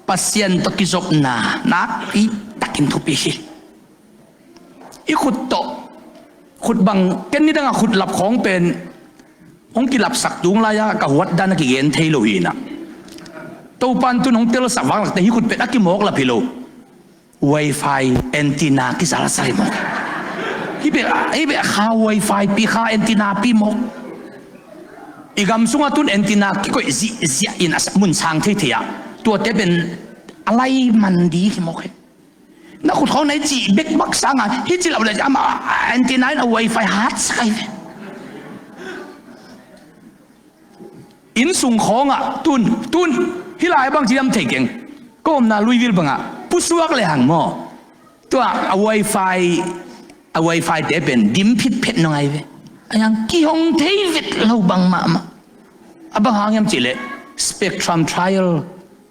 Pasian tawh kizopna nakpi takin thupi hi. I khut tawh, khut bang, ken nidangah khut lap khawng pen hong kilapsak tung lai-a ka huat dan a kigen thei lo hi inah, Topan tun hong telsak vang lakte hih khut pen a kimawk lap hi lo. Wifi antenna kizalsal hi mawk. Hih beh, hih beh kha wifi pi, kha antenna pi mawk. I gam sungah tun antenna kikoih zihziah in a sa-, mun sang theithei ah, tuate pen a lai man di hi mawk hi. Na khut khawng na i cih bek bak sangah hih ci lo le, amah a antenna in a wifi hatsak ahi ve. Inn sung khawngah tun, tun, hih lai bang ci hiam thei keng. Ka omna Louisville bangah pusuak le hang maw, tua a wifi, a wifi te pen dim phitphet nong ahi ve. A hiang kihong thei vet lo bang mahmah. A bang hang hiam cihleh Spectrum trial,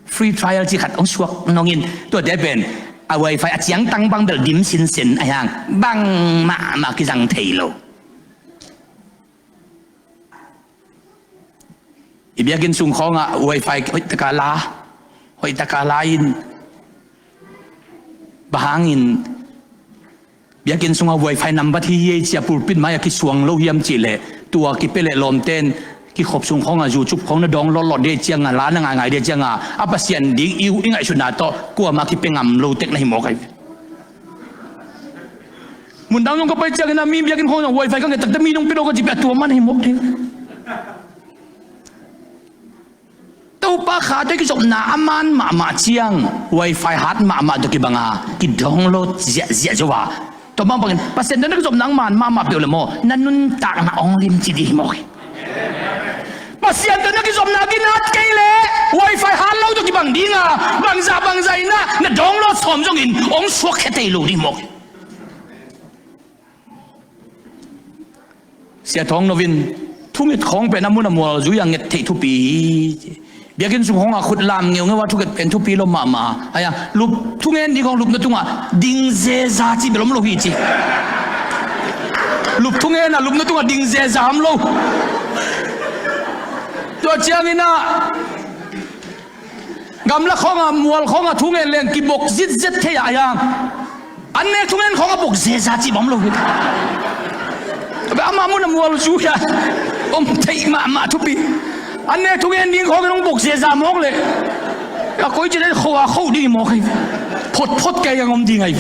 free trial ci khat hong suak nongin, tuate pen a wifi a ciangtang bang bel dim sinsen a hiang, bang mahmah kizang thei lo. I biakinn sung khawngah wifi hoih taka la, hoih taka la in, bang hangin biakinn sungah wifi nambat hi hi ei cia pulpit mai-ah kisuang lo hiam cihleh, tua kipia leh lawmten kikhop sung khawngah YouTube khawng na download lawt dei ciangah, la na ngaingai dei ciangah, a Pasian ding i, i ngaihsutna tawh kuamah kipia ngam lo tek na hi mawk ahi. Mundang zong ka pai ciangin a mi biakinn khawng zong wifi ka nget takte mi nong pia lo ka ci pia, tua man hi mawk ding. Topa kha tawh kizopna a man mahmah ciang, wifi hat mahmah tawh kibanga kidownload ziahziah zo a, tua bang bangin Pasian tawh na kizopna ang man mahmah peuh le maw, na nuntakna ong limci dih hi mawk hi. Pasian tawh na kizopna ginat kei le wifi hat lo tawh kibang dinga, bangzah bangzah inah na download sawm zongin ong suakkhia thei lo dih hi mawk hi. Sia Thawng Novin, thunget khawng pen a mun a mual zui a nget theih thupi hi. Biakinn sung khawngah khut lam ngeungeu a thunget pen thupi lo mahmah. Aia, lup thungen ding khawng lupna tungah ding zeza ci bel om lo hi ci. Lup thungen a lupna tungah ding zeza om lo. Tua cianginah gamla khawngah, mual khawngah thungen leng kibok zitzet thei ah a hiang. An nek thungen khawngah bok zeza cih bang om lo hi. Amah mun a mual zui a om theih mahmah thupi. An nek thungen ding khawngin hong bok zeza mawk leh a koi ci le khoa kho ding hi mawk hi. Photphot kei ang om ding ahi.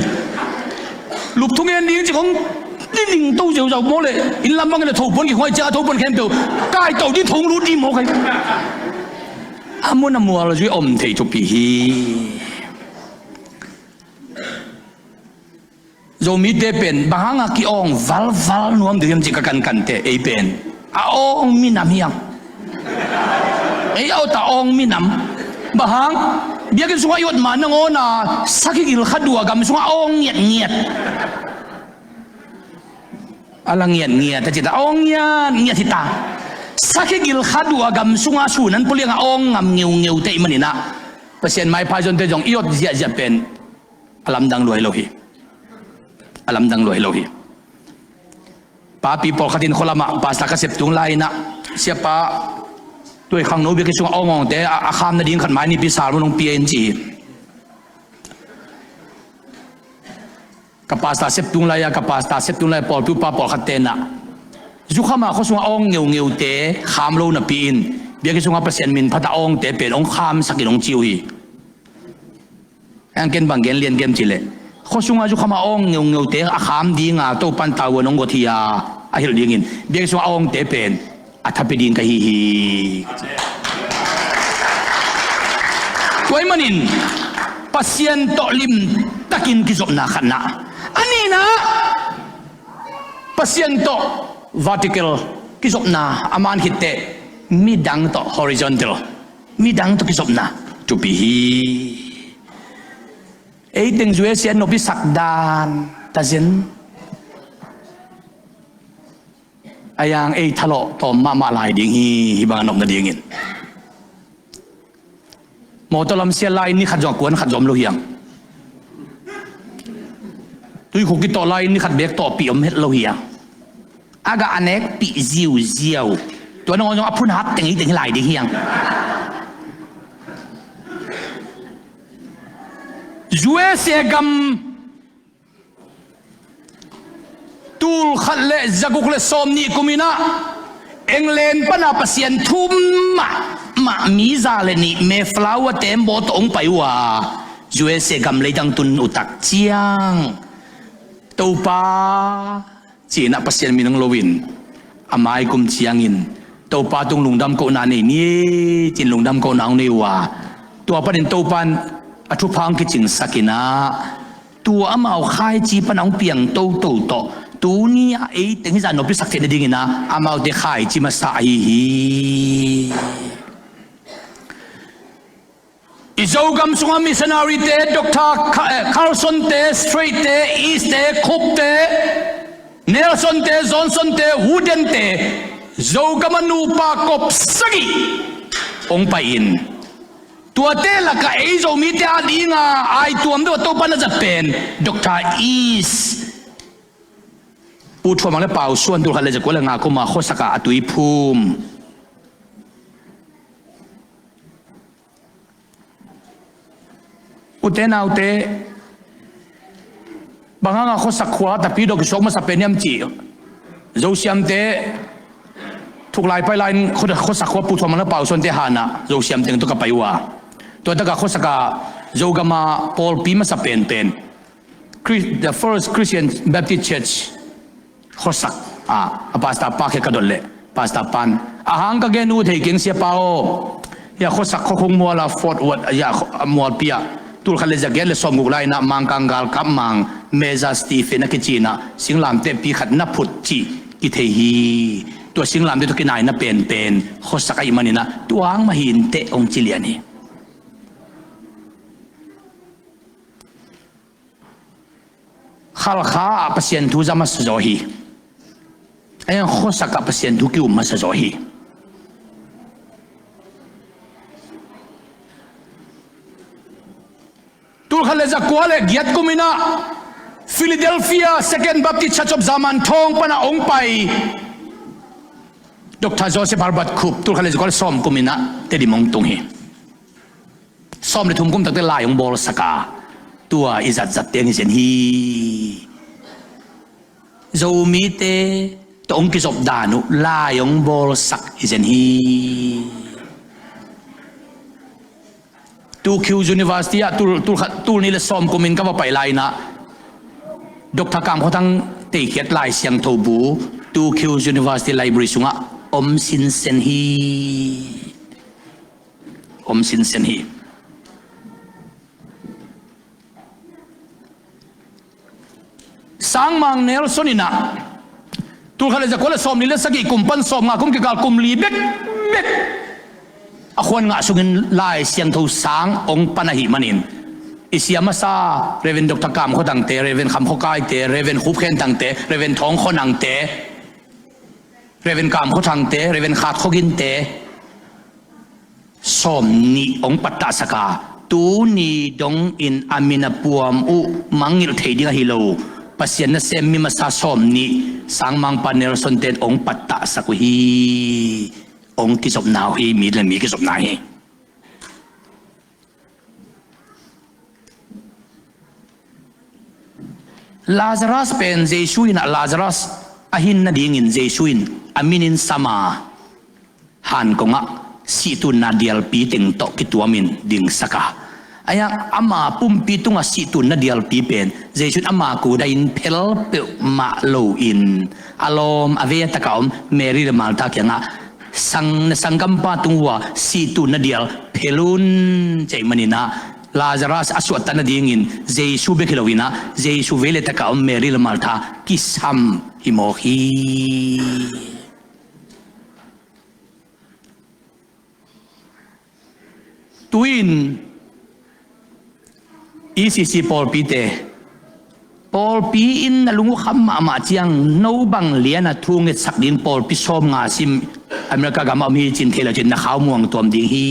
Lup thungen ding ci khawng ding to zeuzau mawk leh inn lam bangin a thopuan kikhuai ciang a thopuan khempeuh kaito ding thong lut ding mawk hi. A mun a mual zui om thei thupi hi. Zomite pen bang hanga ki-awng valval nuam ding hiam cih ka kankante, ei pen a awng minam hiam? Ei a awta awng minam. Bang hang? Biakinn sungah i awt ma nangawn a sakhi gil kha duh a gam sungah a awng ngiatngiat. A la ngiatngiat a cita, a awng ngiatngiat hita. Sakhi gil kha duh a gam sungah sun an puliangah a awng ngam ngeungeute i maninah Pasian maipha zonte zong i awt ziahziah pen a lamdang lua hi lo hi. A lamdang lua hi lo hi. Papi pawlkhat in khualamah pasta ka sep tung lai-inah, siapa, tuai khangno biakinn sungah awngawngte a, a kham nading khat mai nipi sal mun hong pia in ci hi. Ka pasta sep tung lai-a, ka pasta sep tung lai-a pawlpi upa pawlkhat tenah zukhama khuasungah awng ngeungeute kham lo napi-in biakinn sungah Pasian min phata awngte pen hong khamsakin hong ci uh hi. Ang ken bang gen lian kem cileh, khuasungah zukhama awng ngeungeute a kham dinga Topan tavuan hong got hi a, a hilh dingin biakinn sungah awngte pen a thapi ding ka hi hi. Tua ahih manin Pasian tawh lim takin kizopna khatna. A nihna, Pasian tawh vertical kizopna a man khitteh midang tawh horizontal, midang tawh kizopna thupi hi. Ei teng U S A nupi sakdan tazen a yang ei thalawh tawm mahmah lai ding hi, hi bang a nopna dingin. Mawtaw lam sial lai-in ni khat zong a kuan khat zom lo hiang. Tuikhuk kitawh lai-in ni khat bek tawhpih om het lo hiang. A gah a nekpih ziauziau. Tua nangawn zong a phun hat teng hi teng hi lai ding hiang. U S A gam tul khat le zaguk le sawmnih kuminah England pana Pasian thu mahmah mi za le nih Mayflower te mawtaw hong pai uh a, U S A gam leitang tun uh tak ciang Topa ci-inah Pasian min hong loin a mai kum ciangin Topa tung lungdam kohna nei ni, ci-in lungdam kohna hong nei uh a, tua panin Topa in a thupha hong kicingsak inah tua amau khaici pana hong piang toto tawh tuni-ah ei teng hizah nupi sak theih nadingin ah amaute khaici masa ahi hi. I Zogam sungah missionary te, Doctor Ca-, eh, Carson te, Strait te, East te, Cook te, Nelson te, Johnson te, Wooden te, Zogam a nupa kop sagih hong pai-in, tuate lakah ei Zomite a dinga aituam deuh a Topa na zat pen Doctor East, Pu Thuam Mang le Pau Suan, tul khat le zakua le nga kuma khuasakah a tuiphum. Ute naute, bang hanga khuasak khua tapi dawh kisuak masa pen hiam cih, Zosiamte thuklai pai lai-in khua-, khuasak khua Pu Thuam Mang le Pau Suante hanah Zosiam teng tawh ka pai uh a, tua takah khuasakah Zogama pawlpi masa penpen Chris-, the first Christian Baptist Church khuasak ah a pastor pa khia ka dot leh pastor pan a hang ka gen uh thei keng sia pa aw. Hiah khuasak khuakhung mual a Fort Worth a hiah mualpi ah tul khat le zagiat le sawmguk lai-inah Mangkang galkap mang Major Stephen a kici-inah singlamteh pi khat na phut cih kithei hi. Tua singlamteh tawh kinaina penpen khuasak ahih maninah tua hang mah hi inteh hong ci lian hi. Khalkha ah Pasian thu za masa zaw hi. A hiang khuasak ah Pasian thu ki-um masa zaw hi. Tul khat le zakua le giat kuminah Philadelphia Second Baptist Church of Zaman thawng pana hong pai Doctor Joseph Herbert Cope, tul khat le zakua le sawm kuminah Tedim hong tung hi. Sawm le thum kum takte lai hong bawlsak a, tua i zatzat teng hi zen hi. Zomite tawh hong kizop dan uh lai hong bawlsak hi zen hi. Two Q University ah tul, tul khat, tul nih le sawm kumin ka va pai lai-inah Doctor Kam Khua Thang teikhiat Lai Siangtho bu Two Q University Library sungah om sinsen hi. Om sinsen hi. Sangmang Nelson inah tul khat le zakua le sawmli le sagih kum pan sawmnga kum kikal kum li bekbek a khuan ngah sungin Lai Siangtho sang hong pan ahih manin i sia masa Reverend Doctor Kam Khua Thangte, Reverend Kham Khua Kaite, Reverend Khup Khen Thangte, Reverend Thawng Khua Nangte, Reverend Kam Khua Thangte, Reverend Khat Khua Ginte, sawmnih hong pattahsak a, tuni dongin a min a puam uh mangngilh thei ding ahi lo Pasian nasem mi masa sawmnih Sangmangpa Nelson ten hong pattahsak uh hi. Hong kizopna uh hi, mi le mi kizopna hi. Lazarus pen Jesu inah Lazarus a hin nadingin Jesu in a minin sama hankongah sihtunna dialpi teng tawh kituamin dingsak a, a hiang ama pumpi tungah sihtunna dialpi pen Jesu in ama kudahin phel peuhmah loin a lawm a vei a takah om Mary le Martha kiangah sang, na sanggampa tung uh a sihtunna dial phel un, ci ahih maninah Lazarus a suahtat nadingin Jesu bek hi loinah Jesu vei le takah om Mary le Martha kisam hi mawk hi. Tuin E C C pawlpite, pawlpi in na lung uh kham mahmah ciang no bang liana thu ngetsak ding pawlpi sawm nga sim America gam a om hi cin thei lo cin na khau muang tuam ding hi.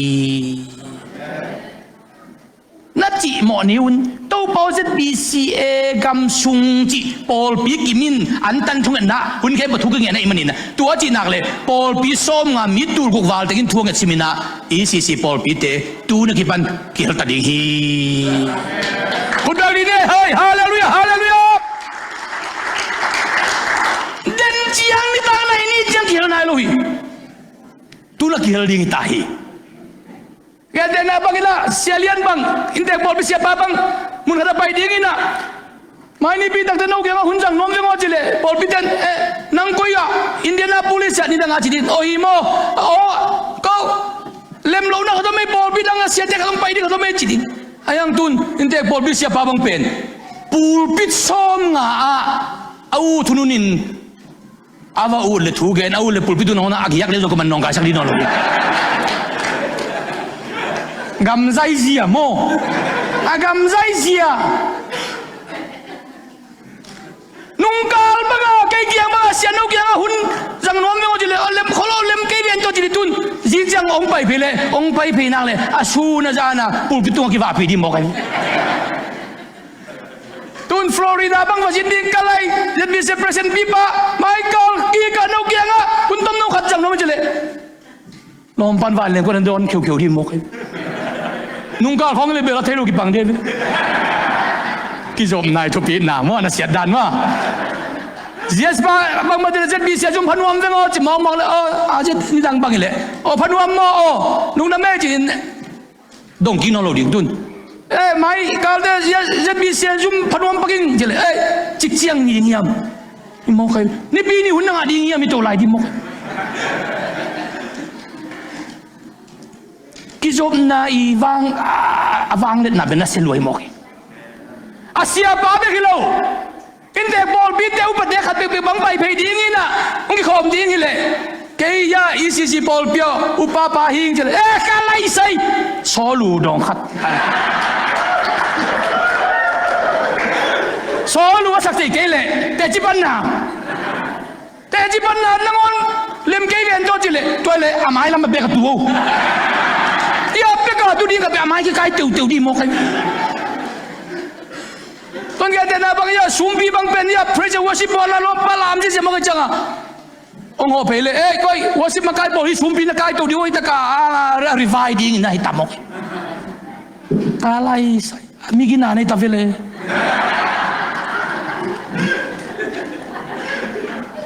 Na cih mawh ni un, Topa aw Z B C A gam sung cih pawlpi kimin an tan thungetna hun khempeuh thu ka ngetna i manin tua cih nak le pawlpi sawm nga mi tul guk val tekin thu a nget siminah E C C pawlpite tu na kipan kihel ta ding hi. Khut beng dih ni, hei, halleluia, halleluia. Den ciang nitak nai ni ciang kihel nai lo hi. Tu na kihel ding hi ta hi. Gentehna bangin ah Sia Lian bang, inntek pawlpi siapa bang, mun khat a pai dingin ah, mai nipi takte no kiangah hun zang nuam veng aw ci leh pawlpi ten, eh, nang koi ah, Indianapolis ah nidang a ci ding, aw hi maw, aw, ko, lem lohna khat om ei, pawlpi dang a siate khat hong pai ding khat om ei ci ding. A hiang tun inntek pawlpi siapa bang pen pulpit sawm nga ah a ut hun hunin a va ut le thu gen, a ut le pulpit uh nangawn a giak le zong kuaman nawngkaisak dih nawn lo dih. Gamzai zia maw? A gamzai zia. Nungkal banga kei kiang banga sianno kianga hun zang nuam veng aw ci le, aw lem kholo lem kei ven tawh ci le tun. Zing ciang ong pai phei le, ong pai phei nak le a sun a zana pulpit tunga kivahpih dih mawk ahi. Tun Florida bang va zin ding ka lai, Z B C president pipa Michael kika no kianga hun tom no khat zang nuam ci le. Lawmpan van leng kuan an dawn kheukheu dih mawk hi. Nungkal khawng le bel a thei lo kipang dih. Kizop nai thupitna maw, na siat dan maw. Zias pa bang ma dele Z B C a zum phanuam veng aw ci mawkmawk le aw a zet nidang bang hi le aw phanuam maw aw lungna mei ci in. Dong kik nawn lo ding tun. Eh, mai kalte Z B C zum phanuam paking ci le, eh, cik ciang ni ding hiam? I mawk kai. Nipi ni hun na ngah ding hiam i to lai ding mawk. Kizopna i vang, a, a vang letna ben na sia luai mawk. A siapa bek hi lo. Inntek pawlpite upate khat pekpek bang pai phei ding inah hong kikhawm ding hileh kei a E C C pawlpi aw upapa hing cileh e ka laisai sawlu dawng khat. Sawlu a sak thei kei leh teci panna teci panna nangawn lem kei ven tawh cileh tuai leh a mai lam a bek a tu o. Ia bek a tu ding ka bek a mai kikai teuteu dih mawk kai. Tuan gentehna bang ia sumpi bang pen ia praise and worship bawl a lawm pa lam zizia mawk i cianga hong hawh phei le ei koi worship makai bawl hi sumpi na kai to dih oi taka a rivai ding ina hi ta mawk. Ka lai sai a migina nei ta vele.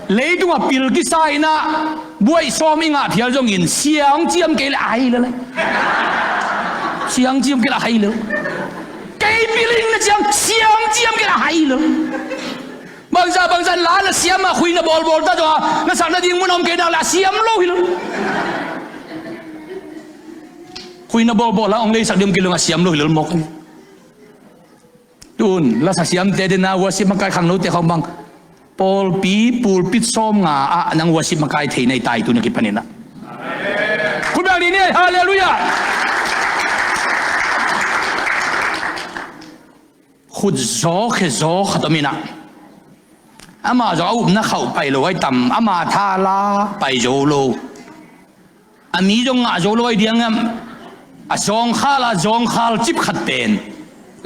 Leitunga pil kisa ina buaih sawm i ngah phial zongin sia hong ciam kei le a hai lele. Sia hong ciam kei le a hai lele. Kei piling na ciang sia hong ciam kei le a hai lele. Bangza bangza la na siam a khui na bawlbawl ta zaw a na sak na ding mun a om kei nak le a siam lo hi lo. Khui na bawlbawl a hong leisak ding om kei lo a siam lo hi lo mawk. Tun lasa siamte dena worship makai khangnote khawng bang pawlpi pulpit sawm nga ah nang worship makai thei na i tai tun a kipaninah. Khutbang dih ni halleluia. Khutzaw khezaw khat om inah amah zaw a upna khauh pai lo ai tam ama thala pai zo lo. A mi zong ngah zo lo ai diangam a zawngkhal a zawngkhal cip khat pen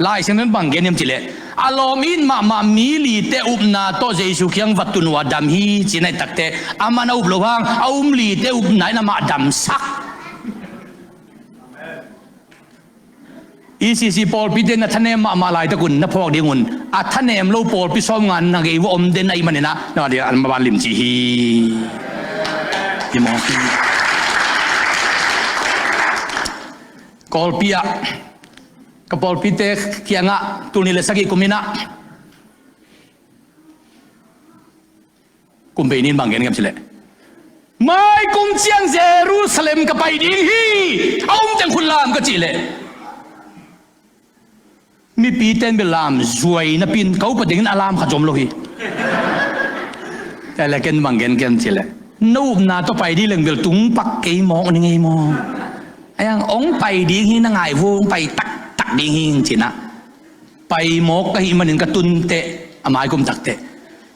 Lai Siangtho in bang gen hiam cileh a lawm it mahmah mi lite upna tawh Jesu kiang va tun uh a dam hi ci-in a i takte a man a up lo hang a um lite upna in amah damsak. E C C pawlpite na thanem mahmah laitakun na phawk dingun a thanem lo pawlpi sawm nga na gei va om den ahih maninah na dia an maban limci hi. Hi mawk hi. Kawlpi ah ka pawlpite kiangah tul nih le sagih kuminah Kum bei nin bang gen ngam cileh mai kum ciang Jerusalem ka pai ding hi. A um ciang khut lam ka cihleh Mipi ten bel lam zuai napi-in ka upa tengin a lam khat zom lo hi. Tua leh ken bang gen kem cih leh, na upna tawh pai ding leng bel tung pak kei mawk ning ei maw. Ahi hang hong pai ding hi, na ngai vua, hong pai taktak ding hi ci-in ah. Pai mawk ka hih manin ka tun teh, a mai kum tak teh,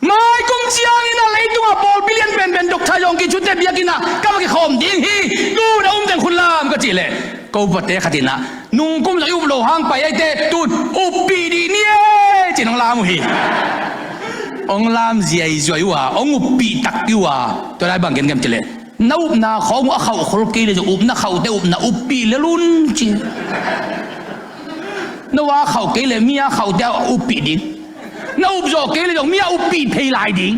mai kum ciangin ah leitungah pawlpi lian penpen Doctor Yawng Ki Chun te biakinn ah ka va kikhawm ding hi. Tun a um teng khut lam ka cih leh, ka upate khat in ah, nung kum zong i up loh hang pai ahih teh, tun uppih ding ni e, ci-in hong lam uh hi. Hong lam ziaizuai uh a, hong uppih takpi uh a, tua lai bang gen kem cih leh, na upna khawng uh a khauh khol kei leh zong upna khauhte upna uppih lel un ci. Na a khauh kei leh mi a khauhte a uppih ding. Na up zawh kei leh zong mi a uppih phei lai ding.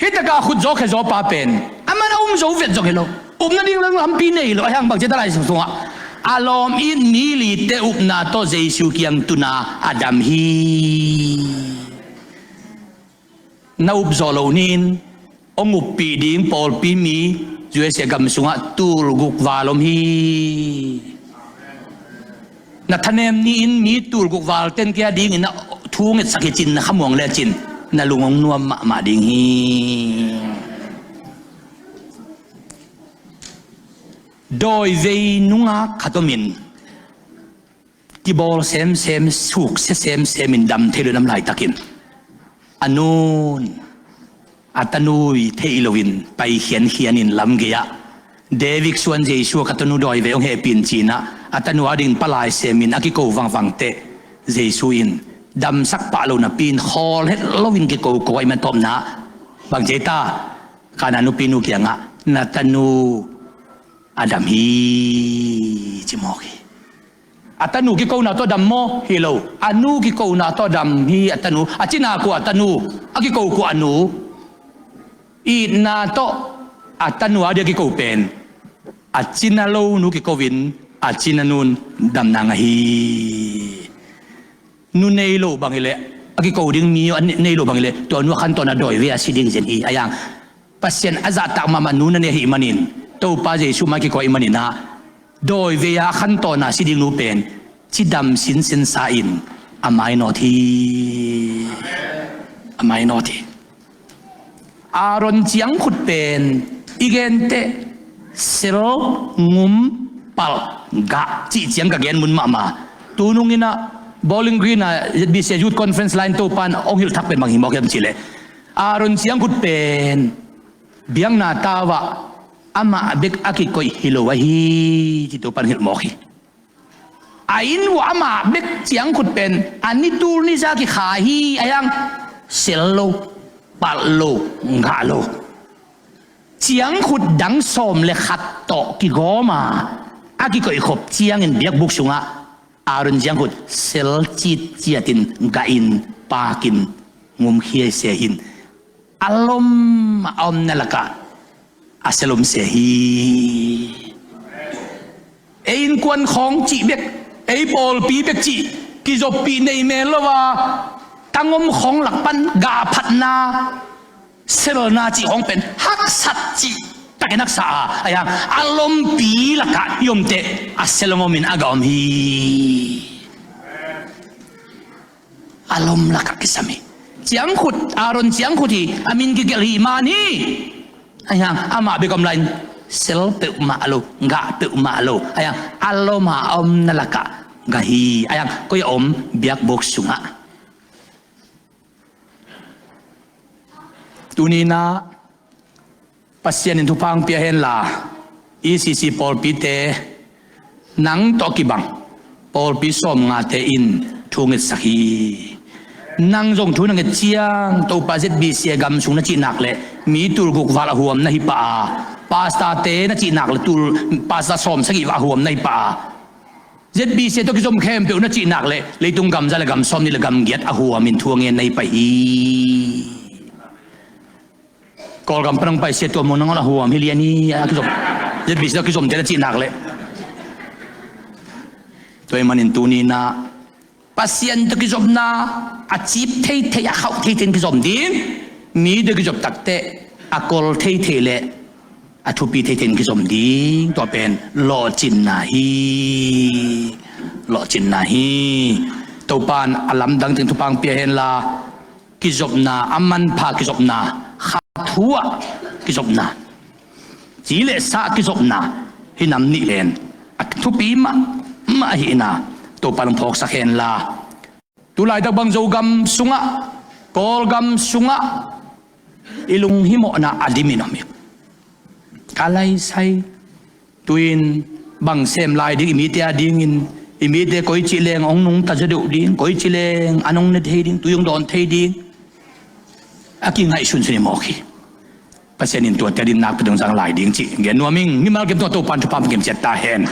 Hih takah khut zaw khe zaw pa pen, aman a um zo vet zong hi lo. Upna ding lampi nei lo. Ahi hang bang ci ta, Lai Siangtho sungah, a lawm it mi lite upna tawh Jesu kiang tun a, a dam hi. Na up zawh loh ni-in, hong uppih ding pawlpi mi U S A gam sungah tulguk val om hi. Na thanem ni-in mi tulguk val ten kei a dingin a thu ngetsak hi cin, na khamuang lecin, na lung hong nuam mahmah ding hi. Dawivei nungak khat omin, kibawl semsem, suksia semsemin dam thei lo nam laitakin, a nun a tanui theih loin pai khiankhianin lamgei-ah, David suan Jesu ah, ka tanu dawivei hong hehpih in ci-in ah, a tanu adingin palai semin a kiko vangvang teh, Jesu in damsak pah lo napi-in khawl het loin kikoko ahih man tawpna-ah, bang ci ta, Kana nupinu kiangah, na tanu a dam hi, ci mawk hi. A tanu kikona tawh dam maw? Hi lo. A nu kikona tawh dam hi, a tanu. A cina kua a tanu, a kiko kua a nu. Itna tawh a tanu a dia kiko pen, a cina lo nu kiko in, a cina nun damna ngah hi. Nu nei lo bang hi leh, a kiko ding mi a ne-, nei lo bang hi leh, tua nu a khantawn a dawivei-a si ding zen hi. Ahi hang Pasian a zahtak mahmah nu na nei ahih manin, Topa Jesu mai kiko ahih manin ah, dawivei-a a khantawn a si ding nu pen cidam sinsen sa-in a mainawt hi. A mainawt hi. Aaron ciangkhut pen i genteh sel, ngum, palh, gah cih ciang ka gen mun mahmah. Tunung in ah Bowling Green ah Z B C Youth Conference lai-in Topa'n hong hilh thak pen bang hi mawk hiam cih leh, Aaron ciangkhut pen biakna tau-ah amah bek a kikoih hi lo ahi, ci Topa'n hilh mawk hi. A inn uah amah bek ciangkhut pen a ni tul ni za kikhai hi. Ahi hang sel lo, palh lo, gah lo. Ciangkhut dang sawm le khat tawh kigawm a, a kikoih khop ciangin biakbuk sungah Aaron ciangkhut sel citciatin gahin pakin ngumkhia se hi. A lom a omna lakah a sel om se hi. Ei innkuan khawng cih bek, ei pawlpi bek cih kizoppih nei mel lo a, tangom khawng lak pan gah phatna, selna cih khawng pen haksat cih takin haksa a, ahi hang a lompi lakah i omteh a sel om omin a gah om hi. A lom lakah kisam hi. Ciangkhut, Aaron ciangkhut hi, a min kigelh hi man hi. Ahi hang amah bek om lai-in sel peuhmah lo, gah peuhmah lo. Ahi hang a lom a omna lakah gah hi. Ahi hang koi a om? Biakbuk sungah. Tuni-in ah Pasian in thupha hong pia hen la, E C C pawlpite, nang tawh kibang pawlpi sawmngate in thu ngetsak hi. Nang zong thu na nget ciang Topa Z B C a gam sung na cih nak leh mi tulguk val a huam na hi pah a, pastorte na cih nak leh tul, pastor sawmsagih val a huam na hi pah a, Z B C tawh kizom khempeuh na cih nak leh leitung gam za le gam sawmnih le gam giat a huamin thu a ngen na hi pah hi. Kawlgam pan hong pai sia tua mun nangawn a huam hi lian hi, a kizom. Z B C tawh kizomte na cih nak leh. Tua ahih manin tuni-in ah Pasian tawh kizopna a cip theithei, a khauh theithei in kizom ding. Mi tawh kizop takteh a kol theithei leh a thupi thei thei in kizom ding, tua pen lawhcinna hi. Lawhcinna hi. Topan a lamdang teng thupha pia henla, kizopna, a manpha kizopna, kha thu ah kizopna, ci le sa kizopna, hi nam nih len a thupi mahmah ahihna Topan hong phawksak henla. Tulaitak bang Zogam sungah, Kawlgam sungah i lunghimawhna a dimin om hi. Ka laisai, tu-in bang sem lai ding, i mite a dingin, i mite koici leng hong nungta zaw deuh ding, koici leng an hong ne thei ding, tui hong dawn thei ding, a kingaihsunsun hi mawk hi. Pasian in tuate a din nakpi dong zang lai ding cih gen nuam ing. Mimal kim tawh Topan thupha hong pia ciat ta hen.